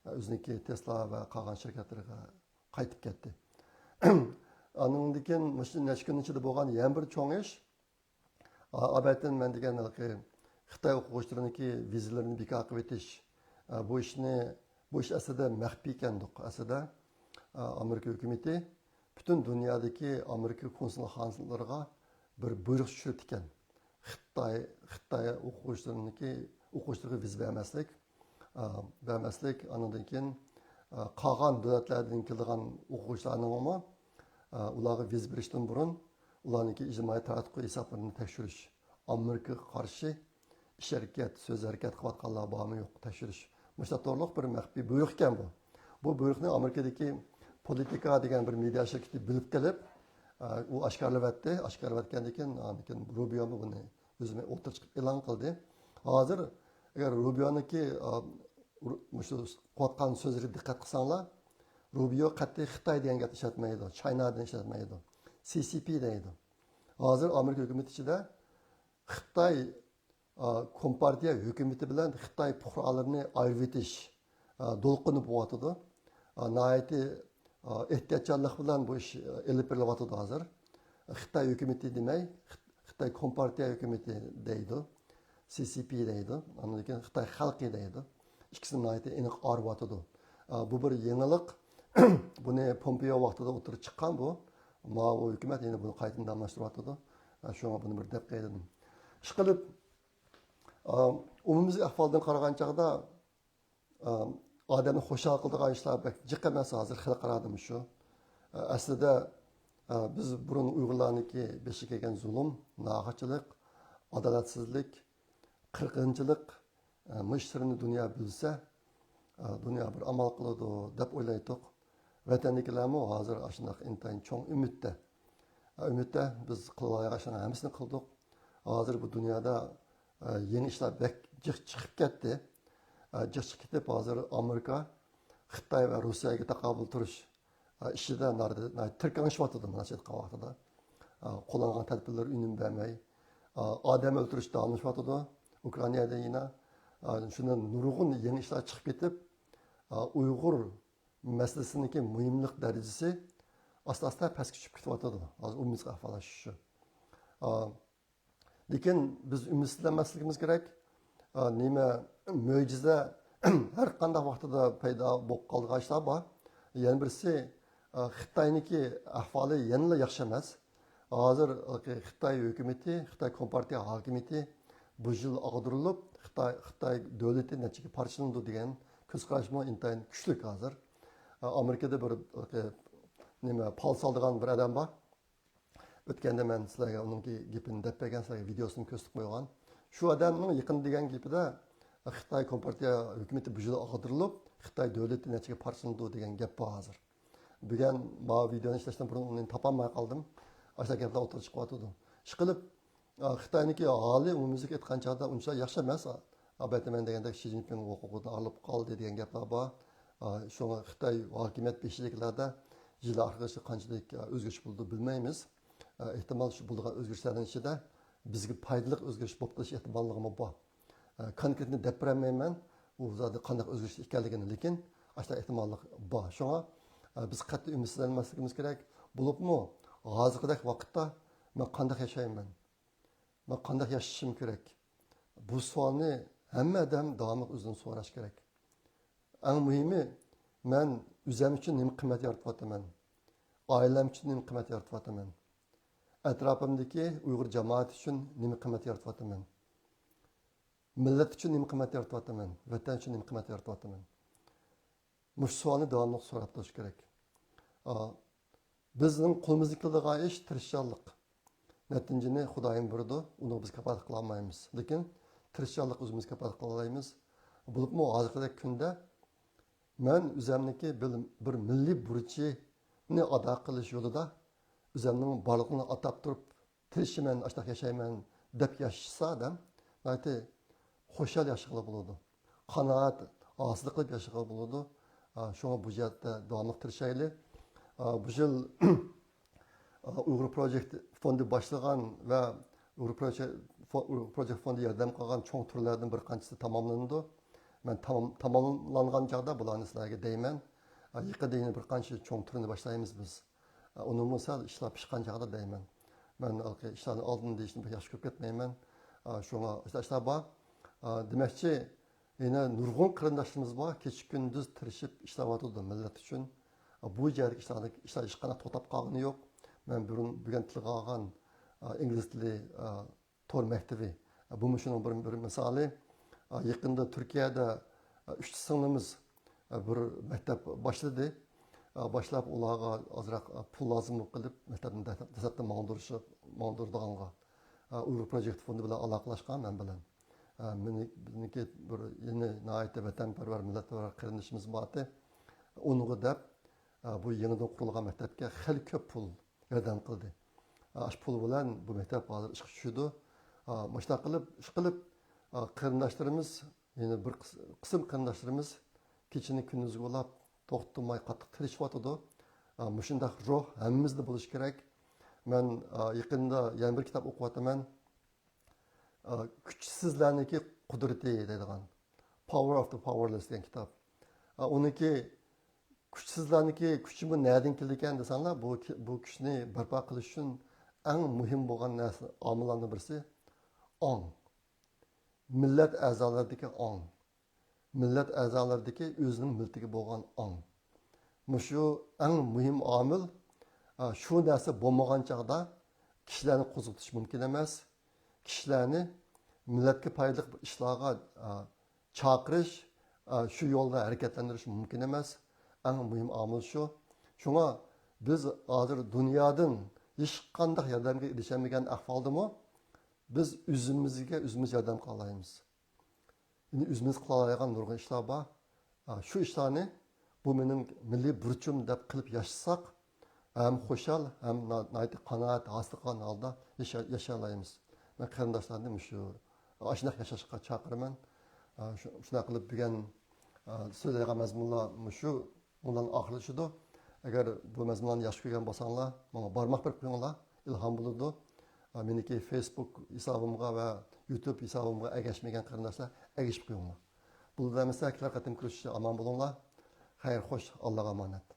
ئە، ئۆزىنىڭكى تېسلا ۋە قالغان شىركەتلىرىگە قايتىپ كەتتى. ئاندىن كېيىن مۇشۇ نەچچە كۈن ئىچىدە بولغان يەنە بىر چوڭ ئىش، ئا-، ئابەتتىن مەن دېگەن ھېلىقى خىتاي ئوقۇغۇچىلىرىنىڭكى ۋىزىلىرىنى بىكار قىلىۋېتىش. ئا، بۇ ئىشنى، بۇ ئىش ئەسلىدە مەخپىي ئىكەندۇق. ئەسلىدە، ئا، ئامېرىكا ھۆكۈمىتى پۈتۈن دۇنيادىكى ئامېرىكا كونسۇلخانىلىرىغا بىر بۇيرۇق چۈشۈرۈپتىكەن. خىتاي، خىتاي ئوقۇغۇچىلىرىنىڭكى، ئوقۇغۇچىلىرىغا ۋىزا بەرمەسلىك، ئا، بەرمەسلىك، ئاندىن كېيىن، ئا، قالغان دۆلەتلەردىن كېلىدىغان ئوقۇغۇچىلارنىڭمۇ، ئا، ئۇلارغا ۋىزا بېرىشتىن بۇرۇن ئۇلارنىڭكى ئىجتىمائىي تاراتقۇ ھېسابلىرىنى تەكشۈرۈش، ئامېرىكىغا قارشى ئىش ھەرىكەت، سۆز ھەرىكەت قىلىۋاتقانلار بارمۇ يوق تەكشۈرۈش. مۇشۇ توغرىلىق بىر مەخپىي بۇيرۇق ئىكەن بۇ. بۇ بۇيرۇقنى ئامېرىكىدىكى پولىتىكا دېگەن بىر مېدىيا شىركىتى بىلىپ قېلىپ، ئا، ئۇ ئاشكارىلىۋەتتى. ئاشكارىلىۋەتكەندىن كېيىن، ئاندىن كېيىن روبىيومۇ بۇنى ئۆزى ئوتتۇرىغا چىقىپ ئېلان قىلدى. ھازىر ئەگەر روبىيونىڭكى، ئا، مۇشۇ قىلىۋاتقان سۆزلىرىگە دىققەت قىلساڭلار، روبىيو قەتئىي خىتاي دېگەن گەپنى ئىشلەتمەيدۇ، چاينا دېگەن ئىشلەتمەيدۇ، سى سى پى دەيدۇ. ھازىر ئامېرىكا ھۆكۈمىتى ئىچىدە خىتاي، ئا، كومپارتىيە ھۆكۈمىتى بىلەن خىتاي پۇقرالىرىنى ئايرىۋېتىش، ئا، دولقۇنى بولۇۋاتىدۇ. ئا، ناھايىتى، ئا، ئېھتىياتچانلىق بىلەن بۇ ئىش، ئا، ئېلىپ بېرىلىۋاتىدۇ ھازىر. خىتاي ھۆكۈمىتى دېمەي، خىت-، خىتاي كومپارتىيە ھۆكۈمىتى دەيدۇ. سى سى پى دەيدۇ. ئاندىن كېيىن خىتاي خەلقى دەيدۇ. ئىككىسىنى ناھايىتى ئېنىق ئايرىۋاتىدۇ. ئا، بۇ بىر يېڭىلىق. بۇنى پومپېيو ۋاقتىدا ئوتتۇرىغا چىققان بۇ. ماۋۇ ھۆكۈمەت يەنە بۇنى قايتىدىن داۋاملاشتۇرۇۋاتىدۇ. ئا، شۇڭا بۇنى بىر دەپ قوياي دېدىم. ئىشقىلىپ، ئا، ئومۇميۈزلۈك ئەھۋالدىن قارىغان چاغدا، ئا، ئادەمنى خۇشال قىلىدىغان ئىشلار بەك جىق ئەمەس ھازىر خەلقئارادىمۇ شۇ. ئا، ئەسلىدە، ئا، بىز بۇرۇن ئۇيغۇرلارنىڭكى بېشىغا كەلگەن زۇلۇم، ناھەقچىلىك، ئادالەتسىزلىك، قىرغىنچىلىق، ئا، مۇشۇ ئىشلىرىنى دۇنيا بىلسە، ئا، دۇنيا بىر ئامال قىلىدۇ دەپ ئويلايتتۇق. ۋەتەندىكىلەرمۇ ھازىر ئاشۇنداق ئىنتايىن چوڭ ئۈمىدتە. ئا، ئۈمىدتە بىز قىلالايدىغان ئىشلارنىڭ ھەممىسىنى قىلدۇق. ھازىر بۇ دۇنيادا، ئا، يېڭى ئىشلار بەك جىق چىقىپ كەتتى. ئا، جىق چىقىپ كېتىپ، ھازىر ئامېرىكا، خىتاي ۋە روسىيەگە تاقابىل تۇرۇش، ئا، ئىشىدا ناھايىتى، ناھايىتى تىركىڭلىشىۋاتىدۇ، مۇنداقچە ئېيتقان ۋاقتىدا. ئا، قوللانغان تەدبىرلىرى ئۈنۈم بەرمەي، ئا، ئادەم ئۆلتۈرۈش داۋاملىشىۋاتىدۇ. ئۇكرائىنادا يەنە، ئا، شۇنداق نۇرغۇن يېڭى ئىشلار چىقىپ كېتىپ، ئا، ئۇيغۇر مەسىلىسىنىڭكى مۇھىملىق دەرىجىسى ئاستا-ئاستا پەسكە چۈشۈپ كېتىۋاتىدۇ. ھازىر ئومۇميۈزلۈك ئەھۋال شۇ. ئا، لېكىن بىز ئۈمىدسىزلەنمەسلىكىمىز كېرەك. ئا، نېمە، مۆجىزە ھەر قانداق ۋاقتىدا پەيدا بولۇپ قالىدىغان ئىشلار بار. يەنە بىرسى، ئا، خىتاينىڭكى ئەھۋالى يەنىلا ياخشى ئەمەس. ھازىر خىتاي ھۆكۈمىتى، خىتاي كومپارتىيە ھاكىمىيىتى بۇ يىل ئاغدۇرۇلۇپ، خىتاي، خىتاي دۆلىتى نەچچىگە پارچىلىنىدۇ دېگەن كۆز قاراشمۇ ئىنتايىن كۈچلۈك ھازىر. ئا، ئامېرىكىدا بىر، نېمە، پال سالىدىغان بىر ئادەم بار. ئۆتكەندە مەن سىلەرگە ئۇنىڭكى گېپىنى دەپ بەرگەن، سىلەرگە ۋىدېئوسىنى كۆرسىتىپ قويغان. شۇ ئادەمنىڭ يېقىندا دېگەن گېپىدە، خىتاي كومپارتىيە ھۆكۈمىتى بۇ يىل ئاغدۇرۇلۇپ، خىتاي دۆلىتى نەچچىگە پارچىلىنىدۇ دېگەن گەپ بار ھازىر. بۈگۈن ماۋۇ ۋىدېئونى ئىشلەشتىن بۇرۇن ئۇنى تاپالماي قالدىم. ئاشۇنداق گەپلەر ئوتتۇرىغا چىقىۋاتىدۇ. ئىشقىلىپ، ئا، خىتاينىڭكى ھالى ئومۇميۈزلۈك ئېيتقان چاغدا ئۇنچە ياخشى ئەمەس. ئا، ئەبەتتە مەن دېگەندەك شى جىنپىڭ ھوقۇقىدىن ئايرىلىپ قالدى دېگەن گەپلەر بار. ئا، شۇڭا خىتاي ھاكىمىيەت بېشىدىكىلەردە يىل ئاخىرىغىچە قانچىلىك، ئا، ئۆزگىرىش بولىدۇ بىلمەيمىز. ئا، ئېھتىمال شۇ بولىدىغان ئۆزگىرىشلەرنىڭ ئىچىدە بىزگە پايدىلىق ئۆزگىرىش بولۇپ قېلىش ئېھتىماللىقىمۇ بار. ئا، كونكرېتنى دەپ بېرەلمەيمەن، ئۇ زادى قانداق ئۆزگىرىش ئىكەنلىكىنى، لېكىن ئاشۇنداق ئېھتىماللىق بار. شۇڭا، ئا، بىز قەتئىي ئۈمىدسىزلەنمەسلىكىمىز كېرەك. بولۇپمۇ ھازىرقىدەك ۋاقىتتا مەن قانداق ياشايمەن؟ مەن قانداق ياشىشىم كېرەك؟ بۇ سوئالنى ھەممە ئادەم داۋاملىق ئۆزىدىن سوراش كېرەك. ئەڭ مۇھىمى، مەن ئۆزۈم ئۈچۈن نېمە قىممەت يارىتىۋاتىمەن؟ ئائىلەم ئۈچۈن نېمە قىممەت يارىتىۋاتىمەن؟ ئەتراپىمدىكى ئۇيغۇر جامائىتى ئۈچۈن نېمە قىممەت يارىتىۋاتىمەن؟ مىللەت ئۈچۈن نېمە قىممەت يارىتىۋاتىمەن؟ ۋەتەن ئۈچۈن نېمە قىممەت يارىتىۋاتىمەن؟ مۇشۇ سوئالنى داۋاملىق سوراپ تۇرۇش كېرەك. ئا، بىزنىڭ قولىمىزدىن كېلىدىغان ئىش تىرىشچانلىق. نەتىجىنى خۇدايىم بېرىدۇ، ئۇنىڭغا بىز كاپالەتلىك قىلالمايمىز. لېكىن تىرىشچانلىق ئۆزىمىز كاپالەتلىك قىلالايمىز. بولۇپمۇ ھازىرقىدەك كۈندە مەن ئۆزەمنىڭكى بىر، بىر مىللىي بۇرچىنى ئادا قىلىش يولىدا ئۆزەمنىڭ بارلىقىنى ئاتاپ تۇرۇپ، تىرىشىمەن، ئاشۇنداق ياشايمەن دەپ ياشىسا ئادەم، ناھايىتى خۇشال ياشىغىلى بولىدۇ. قانائەت ھاسىل قىلىپ ياشىغىلى بولىدۇ. ئا، شۇڭا بۇ جەھەتتە داۋاملىق تىرىشايلى. ئا، بۇ يىل، ئا، ئۇيغۇر پروجېكت فوندى باشلىغان ۋە ئۇيغۇر پروجېكت فو-، ئۇيغۇر پروجېكت فوندى ياردەم قىلغان چوڭ تۈرلەردىن بىر قانچىسى تاماملىنىدۇ. مەن تامام-، تاماملانغان چاغدا بۇلارنى سىلەرگە دەيمەن. ئا، يېقىندا يەنە بىر قانچە چوڭ تۈرنى باشلايمىز بىز. ئا، ئۇنىڭمۇ سەل ئىشلار پىشقان چاغدا دەيمەن. مەن ھېلىقى ئىشلارنى ئالدىن دېيىشنى بەك ياخشى كۆرۈپ كەتمەيمەن. ئا، شۇڭا ئىشلار، ئىشلار بار. ئا، دېمەكچى، يەنە نۇرغۇن قېرىنداشلىرىمىز بار، كېچە-كۈندۈز تىرىشىپ ئىشلەۋاتىدۇ مىللەت ئۈچۈن. بۇ يەردىكى ئىشلارنى، ئىشلار ھېچقانداق توختاپ قالغىنى يوق. مەن بۇرۇن، بۈگۈن تىلغا ئالغان، ئا، ئىنگلىز تىلى، ئا، تور مەكتىپى. بۇمۇ شۇنىڭ بىر، بىر مىسالى. ئا، يېقىندا تۈركىيەدە، ئا، ئۈچ سىڭلىمىز، ئا، بىر مەكتەپ باشلىدى. ئا، باشلاپ ئۇلارغا ئازراق، ئا، پۇل لازىم بولۇپ قېلىپ، مەكتەپنى دەسلەپتە ماڭدۇرۇشى، ماڭدۇرىدىغانغا، ئا، ئۇيغۇر پروجېكت فوندى بىلەن ئالاقىلەشكەن مەن بىلەن. ئا، مېنى، بىزنىڭكى بىر يەنە ناھايىتى ۋەتەنپەرۋەر، مىللەتپەرۋەر قېرىندىشىمىز بارتى. ئۇنىڭغا دەپ، ئا، بۇ يېڭىدىن قۇرۇلغان مەكتەپكە خېلى كۆپ پۇل ياردەم قىلدى. ئا، شۇ پۇل بىلەن بۇ مەكتەپ ھازىر ئىشقا چۈشىدۇ. ئا، مۇشۇنداق قىلىپ، ئىشقىلىپ، ئا، قېرىنداشلىرىمىز، يەنە بىر قىس-، قىسىم قېرىنداشلىرىمىز كېچىنى كۈندۈزگە بولاپ، توختىماي قاتتىق تىرىشىۋاتىدۇ. ئا، مۇشۇنداق روھ ھەممىمىزدە بولۇشى كېرەك. مەن، ئا، يېقىندا يەنە بىر كىتاب ئوقۇۋاتىمەن. ئا، كۈچسىزلەرنىڭكى قۇدرىتى دەيدىغان، Power of the Powerless دېگەن كىتاب. ئا، ئۇنىڭكى كۈچسىزلەرنىڭكى كۈچىمۇ نەدىن كېلىدىكەن دېسەڭلار، بۇ، بۇ كۈچنى بەرپا قىلىش ئۈچۈن ئەڭ مۇھىم بولغان نەرسە، ئامىللارنىڭ بىرسى ئاڭ. مىللەت ئەزالىرىدىكى ئاڭ. مىللەت ئەزالىرىدىكى ئۆزىنىڭ مىللىتىگە بولغان ئاڭ. مۇشۇ ئەڭ مۇھىم ئامىل. ئا، شۇ نەرسە بولمىغان چاغدا كىشىلەرنى قوزغىتىش مۇمكىن ئەمەس. كىشىلەرنى مىللەتكە پايدىلىق ئىشلارغا، ئا، چاقىرىش، ئا، شۇ يولدا ھەرىكەتلەندۈرۈش مۇمكىن ئەمەس. ئەڭ مۇھىم ئامىل شۇ. شۇڭا بىز ھازىر دۇنيادىن ھېچقانداق ياردەمگە ئېرىشەلمىگەن ئەھۋالدىمۇ بىز ئۆزىمىزگە ئۆزىمىز ياردەم قىلالايمىز. يەنە ئۆزىمىز قىلالايدىغان نۇرغۇن ئىشلار بار. ئا، شۇ ئىشلارنى، بۇ مېنىڭ مىللىي بۇرچۇم دەپ قىلىپ ياشىساق، ھەم خۇشال، ھەم نا-، ناھايىتى قانائەت ھاسىل قىلغان ھالدا ياشا-، ياشىيالايمىز. مەن قېرىنداشلارنى مۇشۇ، ئاشۇنداق ياشاشقا چاقىرىمەن. ئا، شۇ-، شۇنداق قىلىپ بۈگۈن، ئا، سۆزلەيدىغان مەزمۇنلار مۇشۇ بۇنىڭ بىلەن ئاخىرلىشىدۇ. ئەگەر بۇ مەزمۇنلارنى ياخشى كۆرگەن بولساڭلار، ماڭا بارماق بېرىپ قويۇڭلار، ئىلھام بولىدۇ. ئا، مېنىڭكى فېيسبۇك ھېسابىمغا ۋە يۇتۇب ھېسابىمغا ئەگەشمىگەن قېرىنداشلار ئەگىشىپ قويۇڭلار. بولدى ئەمىسە، كېلەر قېتىم كۆرۈشكىچە ئامان بولۇڭلار. خەير، خوش، ئاللاغا ئامانەت.